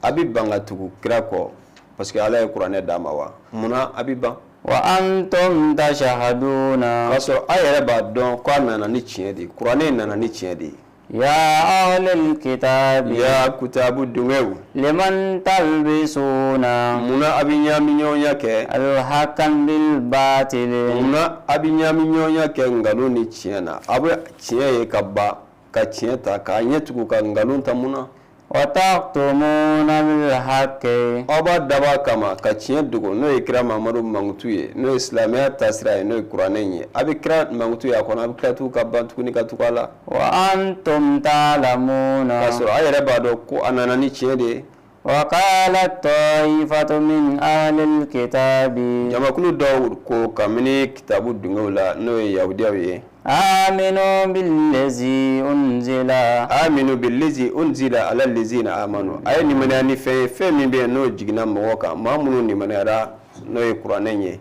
a bɛ ban ka tugu kira kɔ parce que Ala ye kuranɛ d'a ma wa? Munna a bɛ ban?
Wa antum tashhaduna,
k'a sɔrɔ a yɛrɛ b'a dɔn k'a nana ni tiɲɛ de ye, kuranɛ nana ni tiɲɛ de ye.
Ya ahlal kitabi,
ya kitabu dungew,
liman talbisuna,
munna a bɛ ɲaami ɲɔgɔnya kɛ?
Alhaqqa bil batili,
munna a bɛ ɲaami ɲɔgɔnya kɛ nkalon ni tiɲɛ na? A bɛ tiɲɛ ye ka ban ka tiɲɛ ta k'a ɲɛ tugu ka nkalon ta, mun na?
Wa taktumuna bil haqqi,
aw b'a dabɔ a kama ka tiɲɛ dogo, n'o ye kira Mamadu mankutu ye, n'o ye silamɛya taasira ye, n'o ye kuranɛ in ye. A bɛ kira mankutu ye a kɔnɔ, a bɛ tila tugun ka ban tuguni ka tugu a la.
Wa antum ta'lamuna,
k'a sɔrɔ a yɛrɛ b'a dɔn ko a nana ni tiɲɛ de ye.
Wa qalat ta'ifatu min ahlil kitabi,
jamakulu dɔw ko kabini kitabu dungew la, n'o ye yahudiyaw ye,
aminu billazi unzila,
aminu billazi unzila ala allazina amanu, a ye limaniya ni fɛn ye, fɛn min bɛ yen n'o jiginna mɔgɔ kan, maa minnu limaniyara, n'o ye kuranɛ ye.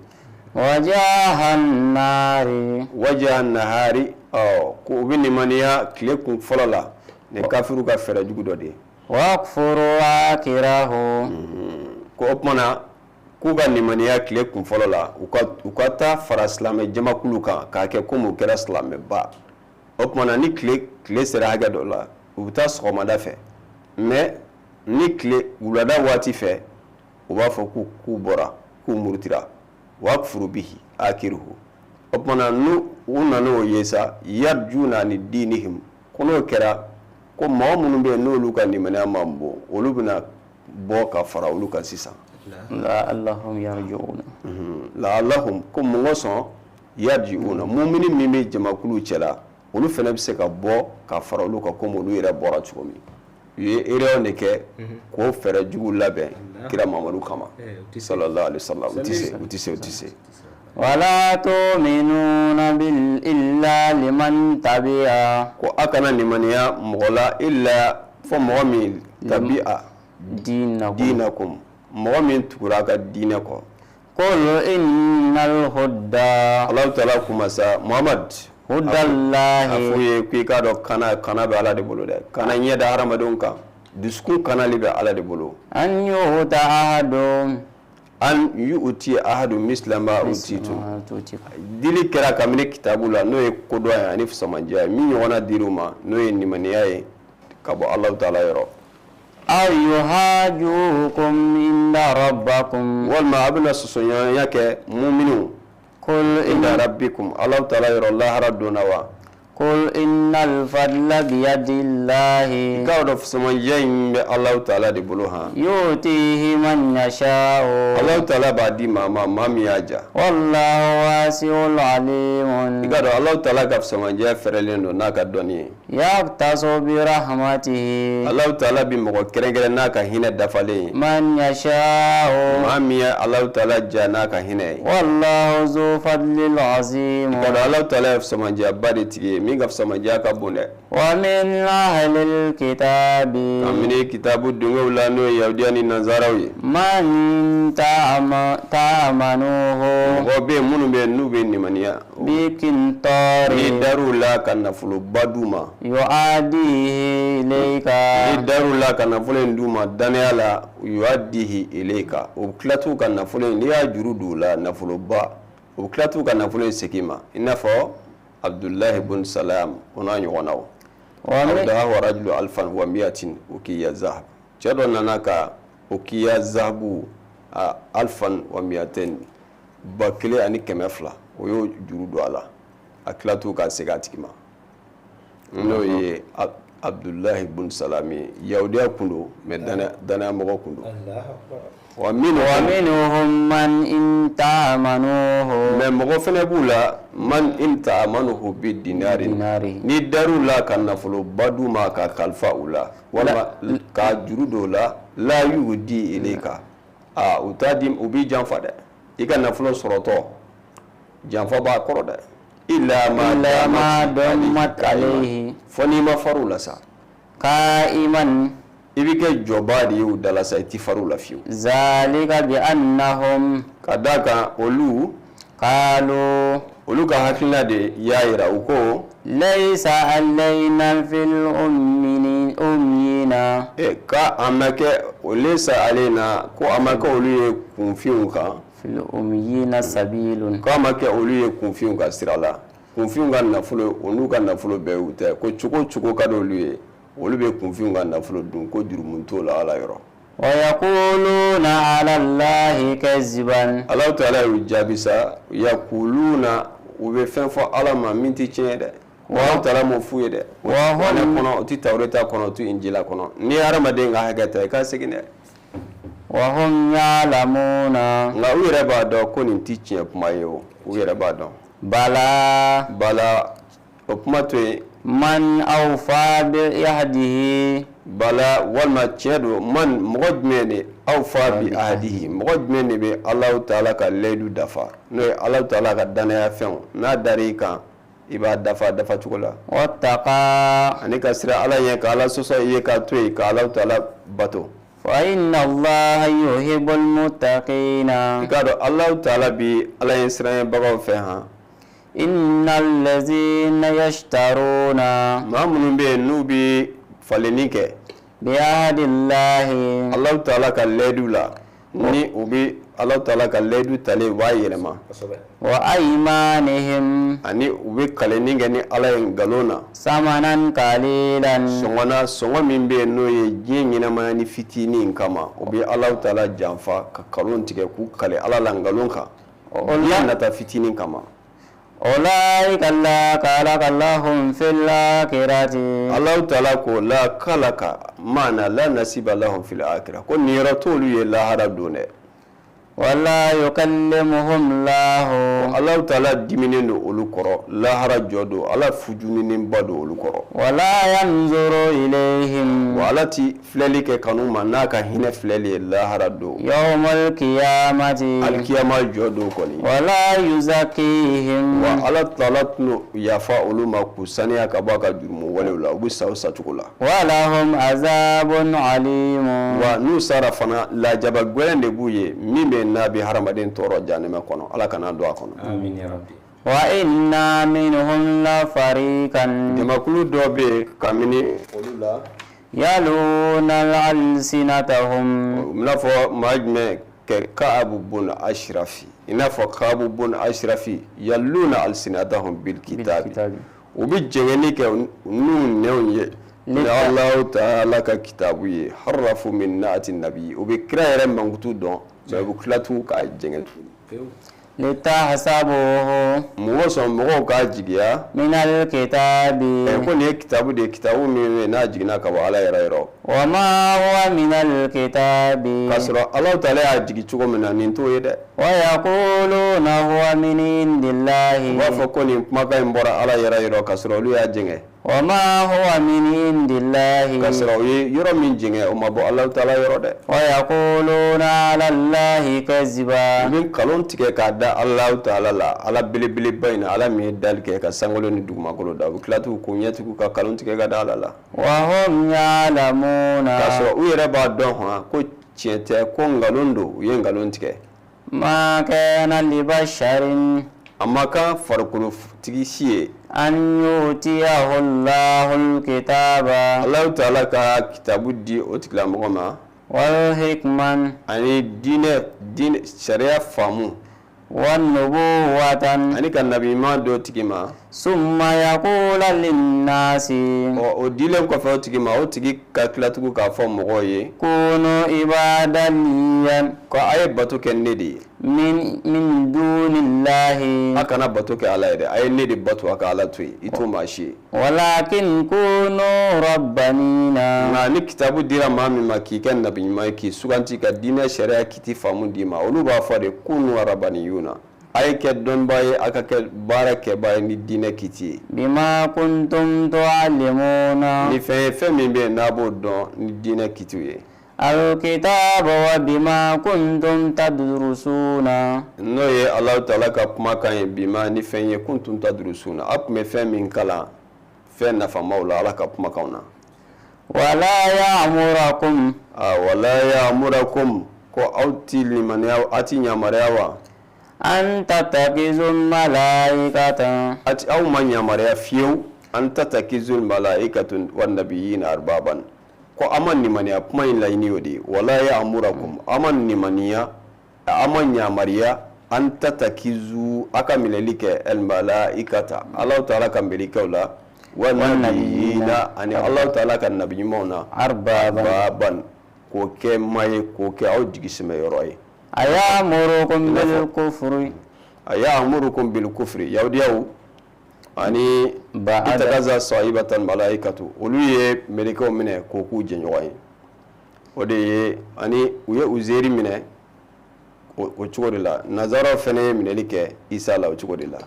Wajahan nari,
wajahan nahari, ɔ ko u bɛ limaniya tile kun fɔlɔ la, nin kafiru ka fɛɛrɛ jugu dɔ de ye.
Wakfuru akirahu,
ko o tuma na k'u ka limaniya tile kun fɔlɔ la, u ka taa fara silamɛ jamakulu kan k'a kɛ komi u kɛra silamɛba. O tuma na ni tile sera hakɛ dɔ la, u bɛ taa sɔgɔmada fɛ, mais ni tile wulada waati fɛ, u b'a fɔ k'u bɔra, k'u murutira. Wakfuru bihi akiruhu. O tuma na n'u u nana o ye sa, yarjuna ni dinihim, ko n'o kɛra ko mɔgɔ minnu bɛ yen n'olu ka limaniya man bon, olu bɛna bɔ ka fara olu kan sisan.
La'allahum yarji'una.
La'allahum, ko mun kosɔn, yarji'una, mumini min bɛ jamakulu cɛla, olu fana bɛ se ka bɔ ka fara olu kan komi olu yɛrɛ bɔra cogo min. U ye erreur de kɛ k'o fɛɛrɛ jugu labɛn kira Mamadu kama sallallahu alaihi wasallam. U tɛ se, u tɛ se, u tɛ se.
Wala tu'minuna bil illa liman tabi'a,
ko a kana limaniya mɔgɔ la illa fɔ mɔgɔ min tabi'a
dinakum,
dinakum, mɔgɔ min tugura a ka diinɛ kɔ.
Qul innal huda,
Alahu taala kuma sa, Muhamad, a
hudallahi,
f'u ye k'i k'a dɔn kana bɛ Ala de bolo dɛ. Kana ɲɛ da hadamadenw kan, dusukun kanali bɛ Ala de bolo.
An yu'ta ahadun,
an yu'ti ahadu misla ma utitu,
tutikum,
dili kɛra kabini kitabu la, n'o ye kodɔn ye ani fisamandiya ye, min ɲɔgɔnna dir'u ma, n'o ye limaniya ye ka bɔ Alahu taala yɔrɔ.
Aw yuhajukum inda rabbakum,
walima a bɛna sɔsɔɲɔgɔnya kɛ muminiw
qul
inda rabbikum, Alahu taala yɔrɔ lahara don na wa?
Qul innal fadla biyadillahi,
i k'a dɔn fisamandiya in bɛ Alahu taala de bolo han.
Yutihi man yasha'u,
Alahu taala b'a di maa ma, maa min y'a ja.
Wallahu wasi'un alimun.
I k'a dɔn Alahu taala ka fisamandiya fɛrɛlen don n'a ka dɔnni ye.
Yaqtasu bi rahmatihi,
Alahu taala bi mɔgɔ kɛrɛnkɛrɛn n'a ka hinɛ dafalen ye.
Man yasha'u,
maa min ye Alahu taala ja n'a ka hinɛ ye.
Wallahu zu fadlil azim.
I k'a dɔn Alahu taala ye fisamandiyaba de tigi ye, min ka fisamandiya ka bon dɛ.
Wa min ahlil kitabi,
kabini kitabu dungew la, n'o ye yahudiya ni nanzaraw ye,
man ta'manuhu,
mɔgɔ bɛ yen minnu bɛ yen n'u bɛ limaniya
bi qintari,
ni dar'u la ka nafoloba d'u ma,
yu'adihi ilayka,
ni dar'u la ka nafolo in d'u ma danaya la, yu'addihi ilayka, u bɛ tila t'u ka nafolo in, n'i y'a juru d'u la nafoloba, u bɛ tila t'u ka nafolo in segin ma, i n'a fɔ Abdullahi bun Salam o n'a ɲɔgɔnnaw.
Wa min
awdahu rajulu alfan wa miyatin ukiya zahab, cɛ dɔ nana ka ukiya zahabu a alfan wa miyatin, 1200, o y'o juru don a la, a tila t'u ka segin a tigi ma, n'o ye Abdullahi bun Salami ye. Yahudiya kun don, mais danaya mɔgɔ kun don.
Allahu akbar.
Wa
Wa minhum man in ta'manuhu.
Mais mɔgɔ fɛnɛ b'u la, man in ta'manuhu bi dinari,
dinari.
Ni dar'u la ka nafoloba d'u ma ka kalifa u la walima ka juru don la, la yu'di ilayka, aa, u t'a di, u b'i janfa dɛ. I ka nafolo sɔrɔtɔ, janfa b'a kɔrɔ dɛ. Illa ma
Illa ma damat alayhi.
Fɔ n'i ma far'u la sa.
Qa'iman.
I bɛ kɛ jɔba de ye u da la sa, i ti far'u la fiyewu.
Zalika bi annahum
Ka d'a kan olu
qalu
olu ka hakilina de y'a yira, u ko
laysa alayna fil ummini ummiyina
E ka a ma kɛ o, laysa alayna, ko a ma kɛ olu ye kunfinw kan.
Fil ummiyina sabilun.
Ko a ma kɛ olu ye kunfinw ka sira la. Kunfinw ka nafolo, o n'u ka nafolo bɛɛ y'u tɛ ko cogo o cogo ka di olu ye, olu bɛ kunfinw ka nafolo dun, ko jurumu t'o la Ala yɔrɔ.
Wa yaquluna ala Allahi kaziban.
Alahu taala y'u jaabi sa, yaquluna, u bɛ fɛn fɔ Ala ma min tɛ tiɲɛ ye dɛ. Alahu taala m'o f'u ye dɛ. O tɛ kuranɛ kɔnɔ, o tɛ tawureta kɔnɔ, o tɛ injila kɔnɔ. N'i ye hadamaden ka hakɛ ta, i ka segin dɛ.
Wa hum ya'lamuna.
Nka u yɛrɛ b'a dɔn ko nin tɛ tiɲɛ kuma ye o, u yɛrɛ b'a dɔn.
Bala.
Bala, o kuma to yen.
Man awfa bi ahdihi.
Bala, walima tiɲɛ don, man, mɔgɔ jumɛn de, awfa bi ahdihi, mɔgɔ jumɛn de bɛ Alahu taala ka layidu dafa, n'o ye Alahu taala ka danaya fɛnw n'a dar'i kan, i b'a dafa dafa cogo la.
Wattaqa.
Ani ka siran Ala ɲɛ, ka Ala sɔsɔ i ye ka to yen, ka Alahu taala bato.
Fa inna Allaha yuhibbul muttaqina.
I k'a dɔn Alahu taala bi Ala ɲɛ siranyɛbagaw fɛ han.
Innal lazina yashtaruna.
Maa minnu bɛ yen n'u bɛ falenni kɛ.
Bi ahdillahi.
Alahu taala ka layidu la, ni u bɛ Alahu taala ka layidu talen, u b'a yɛlɛma.
Wa aymanihim.
Ani u bɛ kalenni kɛ ni Ala ye nkalon na.
Samanan qalilan.
Sɔngɔ na, sɔngɔ min bɛ yen n'o ye diɲɛ ɲɛnamaya ni fitinin in kama, u bɛ Alahu taala janfa ka nkalon tigɛ k'u kale Ala la nkalon kan diɲɛ nata fitinin kama.
Ulaika la khalaqa lahum fil akhirati.
Alahu taala ko la khalaqa maana la nasiba lahum fil akhirah, ko niyɔrɔ t'olu ye lahara don dɛ.
Wala yukallimuhum Allahu.
Alahu taala diminen don olu kɔrɔ lahara jɔ don, Ala fujuninenba don olu kɔrɔ.
Wala yanzuru ilayhim.
Wa Ala ti filɛli kɛ kanu ma n'a ka hinɛ filɛli ye lahara don.
Yawmal qiyamati.
Alikiyama jɔ don kɔni.
Wala yuzakkihim.
Wa Ala taala tɛna yafa olu ma k'u saniya ka bɔ a ka jurumu walew la, u bɛ sa o sacogo la.
Walahum azabun alimun.
Wa n'u sara fana, lajaba gɛlɛn de b'u ye min bɛ n'a bɛ hadamaden tɔɔrɔ jahanama kɔnɔ, Ala kana don a kɔnɔ.
Amin ya rabbi.
Wa inna minhum la fariqan.
Jamakulu dɔ bɛ yen kabini olu la.
Yaluna alsinatahum.
U bɛna fɔ maa jumɛn kɛ? Kaabu bun Ashirafi, i n'a fɔ Kaabu bun Ashirafi, yaluna alsinatahum bil kitabi, u bɛ jɛngɛni kɛ n'u nɛnw ye ni Alahu taala ka kitabu ye. Harafu min naati nabi, u bɛ kira yɛrɛ mankutu dɔn, mais u bɛ tila tugun k'a jɛngɛ tuguni.
Litahsabuhu.
Mɔgɔ sɔn mɔgɔw k'a jigiya.
Minal kitabi.
Ko nin ye kitabu de ye, kitabu min bɛ n'a jiginna ka bɔ Ala yɛrɛ yɔrɔ.
Wa ma huwa minal kitabi.
K'a sɔrɔ Alahu taala y'a jigin cogo min na, nin t'o ye dɛ.
Wa yaquluna huwa min indillahi.
U b'a fɔ ko nin kumakan in bɔra Ala yɛrɛ yɔrɔ, k'a sɔrɔ olu y'a jɛngɛ.
Wa ma huwa min indillahi.
K'a sɔrɔ u ye yɔrɔ min jɛngɛ, o ma bɔ Alahu taala yɔrɔ dɛ.
Wa yaquluna ala Allahi kaziba.
U bɛ nkalon tigɛ k'a da Alahu taala la, Ala belebeleba in na, Ala min ye dali kɛ ka sankolo ni dugumakolo da, u bɛ tila tugun k'u ɲɛtugu ka nkalon tigɛ ka da Ala la.
Wa hum ya'lamuna.
K'a sɔrɔ u yɛrɛ b'a dɔn hɔn ko tiɲɛ tɛ, ko nkalon don, u ye nkalon tigɛ.
Ma kana li basharin.
A ma kan farikolotigi si ye.
An yutiyahu Allahu kitaba.
Alahu taala ka kitabu di o tigilamɔgɔ ma.
Wal hikman.
Ani diinɛ sariya faamu.
Wan nubuwatan.
Ani ka nabiɲuman d'o tigi ma.
Summa yaqula linnasi.
Ɔ, o dilen kɔfɛ o tigi ma, o tigi ka tila tugun k'a fɔ mɔgɔw ye.
Kunu ibadaliyan.
Ko a ye bato kɛ ne de ye.
Min dunillahi
A kana bato kɛ ala ye dɛ, a ye ne de bato, a ka ala to yen, i t'o maa si ye.
Walakin kunu rabbanina.
Nka ni kitabu dira maa min ma k'i kɛ nabi ɲuman ye, k'i suganti ka diinɛ sariya kiti faamu d'i ma, olu b'a fɔ de kunu rabbaniyuna, a ye kɛ dɔnbaa ye, a ka kɛ baara kɛbaa ye ni diinɛ kiti ye.
Bima kuntum tuallimuna.
Ni fɛn ye, fɛn min bɛ yen n'a b'o dɔn ni diinɛ kitiw ye.
Alkitaba wa bima kuntum tadrusuna.
N'o ye Alahu taala ka kumakan ye, bima ni fɛn ye, kuntum tadrusuna, aw tun bɛ fɛn min kalan fɛn nafamaw la Ala ka kumakanw na.
Wala ya'murakum.
A wala ya'murakum, ko aw ti limaniya, aw ti yamaruya wa?
An tattakizu malaikata.
A ti aw ma yamaruya fiyewu, an tattakizu malaikatu wan nabiyina arbaban. Ko a ma nimaniya, kuma in laɲini o de ye, wala ya'murakum, a ma nimaniya, a ma yamaruya, an tatakizu, a ka minɛli kɛ, al malaikata, Alahu taala ka mɛlɛkɛw la, wa nabiyina, ani Alahu taala ka nabi ɲumanw na, arbaban, k'o kɛ maa ye, k'o kɛ aw jigi sɛmɛ yɔrɔ ye.
Ayamurukum bil kufri.
Ayamurukum bil kufri, yahudiyaw ani itakaza sahibatan malaikatu, olu ye mɛlɛkɛw minɛ k'o k'u jɛɲɔgɔn ye, o de ye, ani u ye Uzeri minɛ o cogo de la, nazaraw fana ye minɛli kɛ Isa la o cogo de la.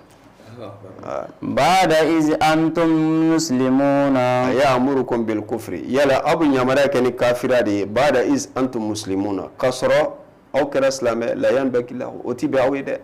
Ba'da iz antum muslimuna.
Ayamurukum bil kufri, yala aw bɛ yamaruya kɛ ni kafira de ye, ba'da iz antum muslimuna, k'a sɔrɔ aw kɛra silamɛ, la yanbaghi lahu, o ti bɛn aw ye dɛ.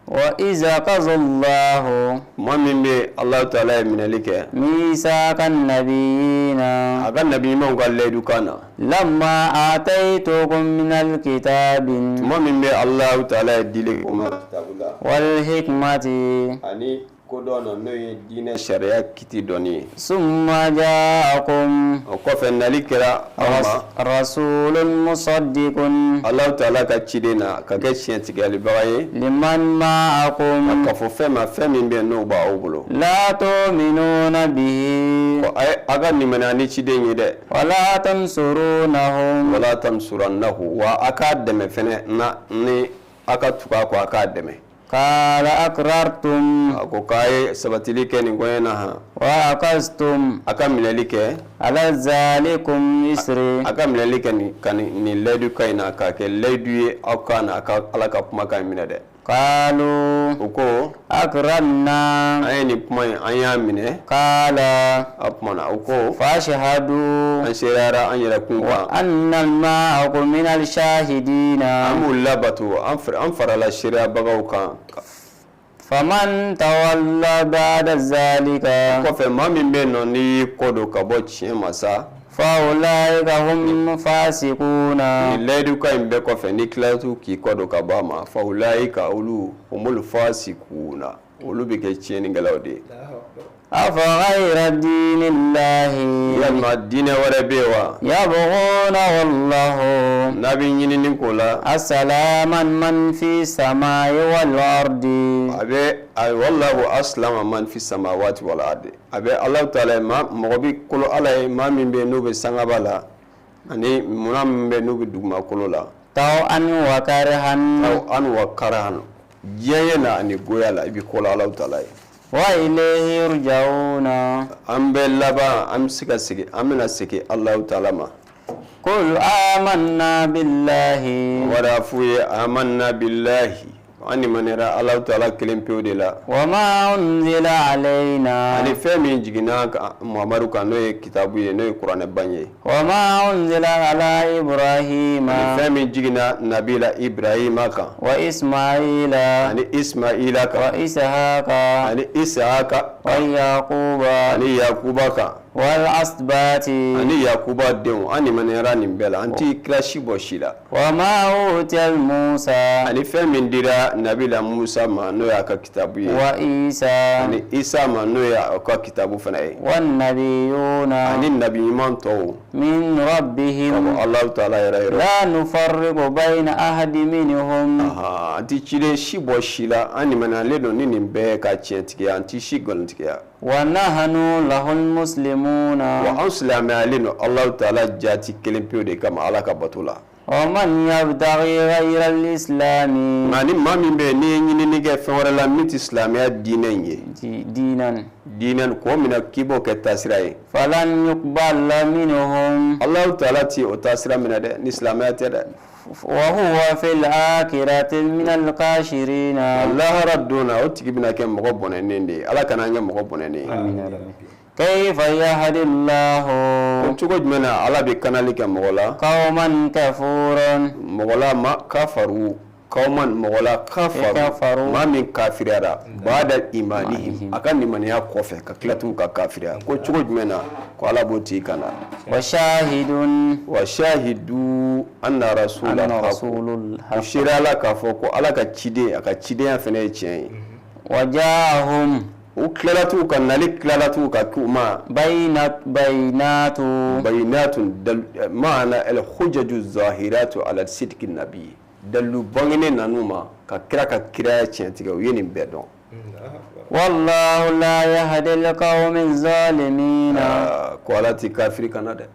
Wa iz akaza Allahu.
Tuma min bɛ Alahu taala ye minɛli kɛ.
Misaka nabiyina.
A ka nabi ɲumanw ka layidu kan na.
Lamma ataytukum minal kitabi.
Tuma min bɛ Alahu taala ye dili k'o ma kitabu la.
Wal hikmati.
Ani kodɔn na, n'o ye diinɛ sariya kiti dɔnni ye.
Summa ja'akum.
O kɔfɛ nali kɛra aw ma.
Rasulun musaddiqun.
Alahu taala ka ciden na ka kɛ tiɲɛtigiyalibaga ye.
Liman ma'akum.
Ka kafo fɛn ma, fɛn min bɛ yen n'o b'aw bolo.
La tu'minuna bihi.
Ko a ka limaniya ni ciden ye dɛ.
Wala tansurunahu.
Wala tansurannahu, wa a k'a dɛmɛ fɛnɛ na, ni a ka tugu a kɔ, a k'a dɛmɛ.
Qala aqrartum.
A ko k'a ye sabatili kɛ nin koɲɛ na han.
Wa aqastum.
A ka minɛli kɛ.
Ala zalikum isri.
A ka minɛli kɛ nin ka nin layidu kan in na, k'a kɛ layidu ye aw kan na, a ka Ala ka kumakan in minɛ dɛ.
Qalu.
U ko.
Aqrarna.
An ye nin kuma in, an y'a minɛ.
Qala.
A kumana, u ko.
Fashhadu.
An seereyara an yɛrɛ kun kan.
Wa anna ma'akum minal shahidina.
An b'u labato, an farala seereyabagaw kan.
Faman tawalla ba'da zalika.
Kɔfɛ maa min bɛ yen nɔ n'i y'i kɔ don ka bɔ tiɲɛ ma sa.
Fa ulaika hum fasikuna.
Nin layidu kan in bɛɛ kɔfɛ, n'i tilala k'i kɔ don ka bɔ a ma, fa ulaika, olu, humul fasikuna, olu bɛ kɛ tiɲɛnikɛlaw de ye.
Afa ghayra dinillahi.
Yalima diinɛ wɛrɛ bɛ yen wa?
Yabghuna wallahu.
N'a bɛ ɲinini k'o la.
Aslama man fi samai wal ardi.
A bɛ wallahu aslama man fi samawati wal ardi. A bɛ Alahu taala ye, maa mɔgɔ bɛ kolo Ala ye, maa min bɛ yen n'o bɛ sankaba la, ani maa min bɛ yen n'o bɛ dugumakolo la.
Taw'an wa karhan.
Taw'an wa karhan, diɲɛ na ani goya la, i bɛ kolo Alahu taala ye.
Wa ilayhi yurja'una.
An bɛ laban, an bɛ se ka segin, an bɛna segin Alahu taala ma.
Qul amanna billahi.
Wara f'u ye amanna billahi, an limaniyara Alahu taala kelen pewu de la.
Wa ma unzila alayna.
Ani fɛn min jiginna Muhamadu kan, n'o ye kitabu ye, n'o ye kuranɛba ye.
Wa ma unzila ala Ibrahima.
Ani fɛn min jiginna nabila Ibrahima kan.
Wa Ismaila.
Ani Ismaila kan.
Wa Ishaqa.
Ani Ishaqa.
Wa Yaquba.
Ani Yakuba kan.
Wal asbati.
Ani Yakuba denw, an limaniyara nin bɛɛ la, an ti kira si bɔ si la.
Wa ma utiya Musa.
Ani fɛn min dira nabila Musa ma, n'o y'a ka kitabu ye.
Wa Isa.
Ani Isa ma, n'o y'a ka kitabu fana ye.
Wa nabiyuna.
Ani nabi ɲuman tɔw.
Min rabbihim.
Ka bɔ Alahu taala yɛrɛ yɔrɔ.
La nufarriqu bayna ahadi minhum.
An ti ciden si bɔ si la, an limaniyalen don ni nin bɛɛ ka tiɲɛtigiya, an ti si nkalontigiya.
Wa nahnu lahu muslimuna.
Wa an silamɛyalen don Alahu taala jaati kelen pewu de kama Ala ka bato la.
Wa man yabtaghi ghayra al-islami.
Nka ni maa min bɛ yen n'i ye ɲinini kɛ fɛn wɛrɛ la min tɛ silamɛya diinɛ in ye.
Diinan.
Diinɛ k'o minɛ k'i b'o kɛ taasira ye.
Falan yuqbala minhum.
Alahu taala ti o taasira minɛ dɛ ni silamɛya tɛ dɛ.
Wa huwa fil akhirati minal khasirina.
Lahara don na o tigi bɛna kɛ mɔgɔ bɔnɛnen de ye Ala kana an kɛ mɔgɔ bɔnɛnen ye.
Amina yarabi. Kayfa yahdillahu.
Ko cogo jumɛn na Ala bɛ kanali kɛ mɔgɔ la.
Qawman kafuran.
Mɔgɔ la ma kafaru qawman mɔgɔ la kafaru maa min kafiriyara ba'da imanihim a ka limaniya kɔfɛ ka tila tugun ka kafiriya ko cogo jumɛn na ko Ala b'o tigi kana.
Wa shahidun.
Wa shahidu anna rasulul haqq. U seereyala k'a fɔ ko Ala ka ciden a ka cidenya fana ye tiɲɛ ye.
Wa ja'ahum.
U tilala tugun ka nali tilala tugun ka k'u ma.
Bayinatu.
Bayinatu maana al hujaju zahiratu ala sidiki nabi dalilu bangenen nan'u ma ka kira ka kiraya tiɲɛ tigɛ u ye nin bɛɛ dɔn.
Wallahu la yahdil qawma zalimina.
Ko Ala tɛ kafiri kana dɛ.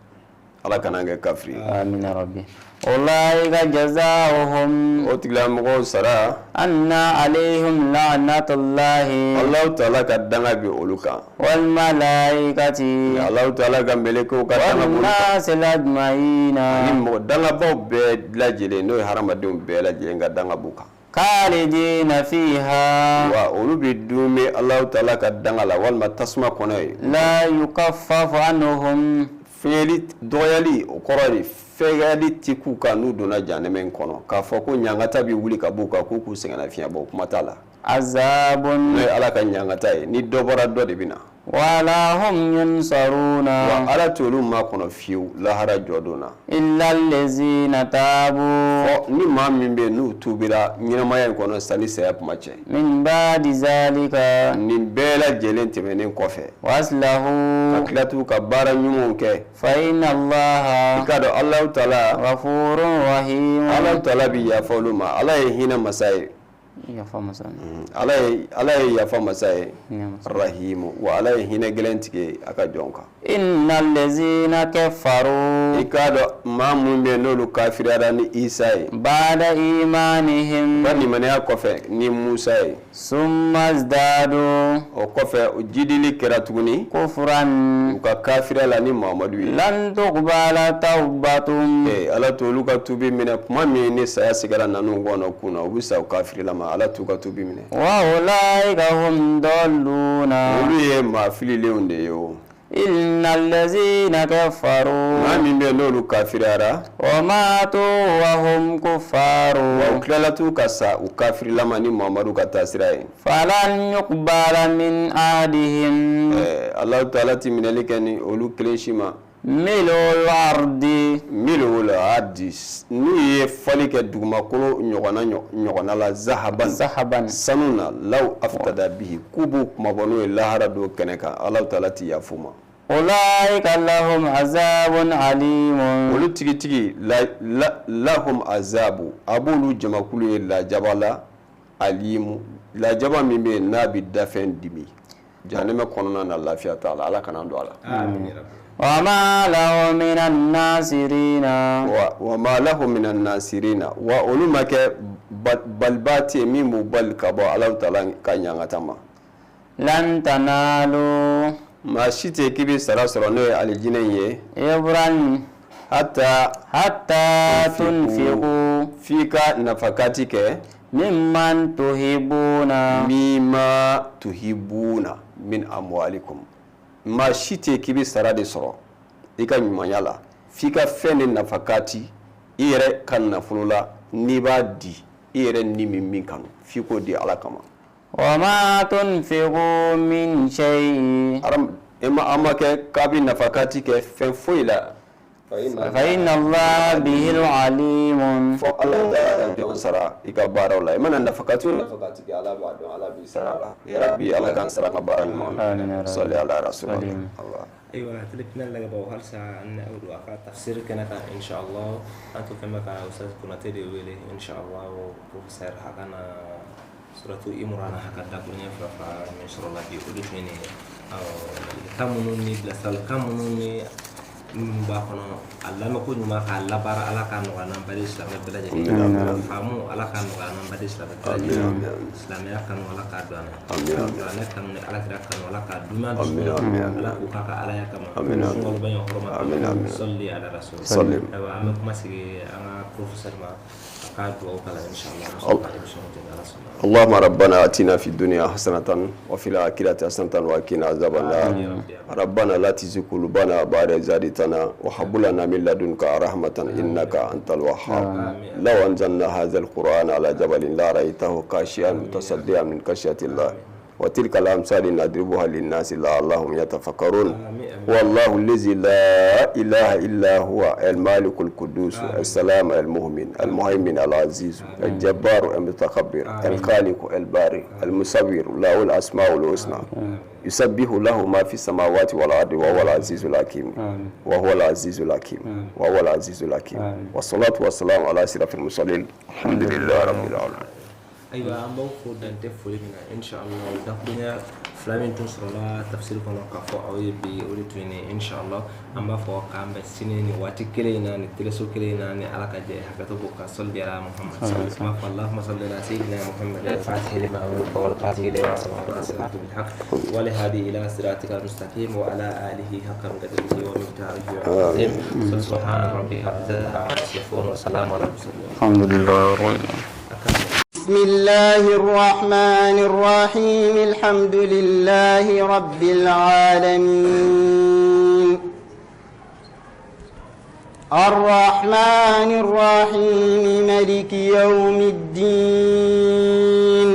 Ala kana an kɛ kafiri ye.
Amina rabi. Ulaika jazaohum.
O tigilamɔgɔw sara.
Anna alayhim la'natullahi.
Alahu taala ka danga bɛ olu kan.
Wal malaikati.
Alahu taala ka mɛlɛkɛw ka danga b'olu kan.
Wan nasil ajmaina.
Ani mɔgɔ dangabaw bɛɛ lajɛlen n'o ye hadamadenw bɛɛ lajɛlen ka danga b'u kan.
Khalidina fiha.
Wa olu bɛ duumɛ Alahu taala ka danga la walima tasuma kɔnɔ yen.
La yukaffafu anhum.
Fiɲɛli dɔgɔyali o kɔrɔ de fɛgɛyali tɛ k'u kan n'u donna jahanama in kɔnɔ k'a fɔ ko ɲangata bɛ wuli ka b'u kan k'u k'u sɛgɛnnafiɲɛ bɔ o kuma t'a la.
Azabun.
N'o ye Ala ka ɲangata ye ni dɔ bɔra dɔ de bɛ na.
Wala hum yunsaruna.
Wa Ala t'olu makɔnɔ fiyewu lahara jɔdon na.
Illa allazina tabu.
Fɔ ni maa min bɛ yen n'u tuubira ɲɛnamaya in kɔnɔ sanni saya tuma cɛ.
Min ba'di zalika.
Nin bɛɛ lajɛlen tɛmɛnen kɔfɛ.
Wa aslahu.
Ka tila tugun ka baara ɲumanw kɛ.
Fa inna Allaha.
I k'a dɔn Alahu taala.
Ghafurun rahim.
Alahu taala bɛ yafa olu ma Ala ye hinɛ masa ye.
Yafa masa
Ala ye yafa masa ye rahimu wa Ala ye hinɛ gɛlɛn tigi ye a ka jɔn kan.
Inna allazina kafaru.
I k'a dɔn maa minnu bɛ yen n'olu kafiriyara ni Isa ye.
Ba'da imanihim.
U ka limaniya kɔfɛ ni Musa ye.
Summa zdadu.
O kɔfɛ u jidili kɛra tuguni.
Kufran.
U ka kafiriya la ni Muhamadu ye.
Lan tuqbala tawbatum.
Ee Ala t'olu ka tuubi minɛ tuma min ni saya sigara nan'u kɔnɔ kun na u bɛ sa u kafirilama Ala t'u ka tuubi minɛ.
Wa ulaika hum dalluna.
Olu ye maa fililenw de ye o.
Inna allazina kafaru.
Maa min bɛ n'olu kafiriyara.
Wa matu wa hum kufaru.
Wa u tilala tugun ka sa u kafirilama ni Muhamadu ka taasira ye.
Falan yuqbala min ahadihim.
Alahu taala ti minɛli kɛ ni olu kelen si ma.
Mil'ul ardi.
Mil'ul ardi n'u ye fali kɛ dugumakolo ɲɔgɔnna la zahaban
zahaban
sanu na law aftada bihi k'u b'u kunmabɔ n'o ye lahara don kɛnɛ kan Alahu taala ti yaf'u ma.
Ulaika lahum azabun alimun.
Olu tigitigi lahum azabu a b'olu jamakulu ye lajaba la alimu lajaba min bɛ yen n'a bɛ dafɛn dimi. Jahanama kɔnɔna na lafiya t'a la Ala kana don a la.
Wa ma lahum minan nasirina.
Wa ma lahum minan nasirina wa olu ma kɛ balibaa tɛ yen min b'u bali ka bɔ Alahu taala ka ɲangata ma.
Lan tanalu.
Maa si tɛ k'i bɛ sara sɔrɔ n'o ye alijinɛ in ye.
Ibran.
Hatta.
Hatta tunfiqu.
F'i ka nafakati kɛ.
Mimman tuhibuna.
Mimma tuhibuna min amwalikum maa si tɛ k'i bɛ sara de sɔrɔ i ka ɲumanya la f'i ka fɛn de nafakati i yɛrɛ ka nafolo la n'i b'a di i yɛrɛ ni min min kanu f'i k'o di Ala kama.
Wa ma tunfiqu min shay'in.
An ma kɛ k'a bɛ nafakati kɛ fɛn foyi la.
Fa inna Allaha bihi alimun.
Fo Ala ka jɔn sara i ka baaraw la i mana nafakati o nafakati kɛ Ala b'a dɔn Ala b'i sara a la yarabi Ala k'an sara an ka baara ɲuman na sali ala rasulillah.
Ayiwa tile lajɛbagaw halisa an a ka tafsir kɛnɛ kan inshallah an tun fɛn bɛ ka Ustaz Konate de wele inshallah professeur a ka na suratu Imran a ka dakuruɲɛ fila fila min sɔrɔ la bi o de tun ye nin ye ladilikan minnu ni bilasiralikan minnu ni Minnu b'a kɔnɔ a lamɛn ko ɲuman k'a labaara Ala k'a nɔgɔya n'an baden silamɛ bɛɛ lajɛlen ye. Faamu Ala k'a nɔgɔya n'an baden silamɛ bɛɛ lajɛlen ye. Silamɛya kanu Ala k'a don an na. Kuranɛ kanu ni Ala kira kanu Ala k'a dun an dusukun na. Ala k'o k'a ka Alaya kama. Sunkaloba in hɔrɔma kama. Sɔli ala rasul. Ayiwa an bɛ kuma sigi an ka professeur ma a ka dugawu k'a la inchallah. An bɛ sɔrɔ ka émission jɛ ni Ala sɔnna.
اللهم ربنا اتنا في الدنيا حسنة وفي الآخرة حسنة وقنا عذاب النار ربنا لا تزغ قلوبنا بعد إذ هديتنا وهب لنا من لدنك رحمة إنك أنت الوهاب لو أنزلنا هذا القرآن على جبل لرأيته خاشعا متصدعا من خشية الله وتلك الأمثال نضربها للناس لعلهم يتفكرون والله الذي لا إله إلا هو المالك القدوس السلام المؤمن المهيمن العزيز الجبار المتكبر الخالق البارئ المصور له الأسماء الحسنى يسبح له ما في السماوات والأرض وهو العزيز الحكيم وهو العزيز الحكيم وهو العزيز الحكيم والصلاة والسلام على أشرف المرسلين الحمد لله رب العالمين.
Ayiwa an b'aw fo dan tɛ foli min na inshallah dakurunya fila min tun sɔrɔla tafsiri kɔnɔ k'a fɔ aw ye bi o de tun ye nin inshallah an b'a fɔ k'an bɛn sini ni waati kelen in na ni teleso kelen in na ni Ala ka jɛ hakɛto b'o kan sɔli ala Muhammad an b'a fɔ Allahumma salli ala sayyidina Muhammad al-fatihi lima ughliqa wal khatimi lima sabaqa nasiril bil haqq wal hadi ila siratikal mustaqim wa ala alihi haqqa qadrihi wa miqdarihi al-azim subhana rabbika rabbil izzati amma yasifun wa salamun ala al-mursalin
alhamdulillah rabbil alamin.
بسم الله الرحمن الرحيم الحمد لله رب العالمين الرحمن الرحيم ملك يوم الدين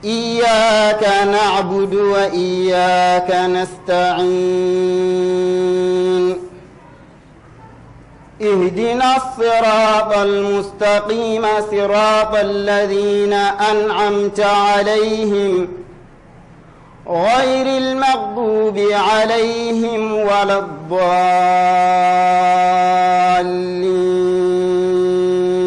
إياك نعبد وإياك نستعين اهدنا الصراط المستقيم صراط الذين أنعمت عليهم غير المغضوب عليهم ولا الضالين.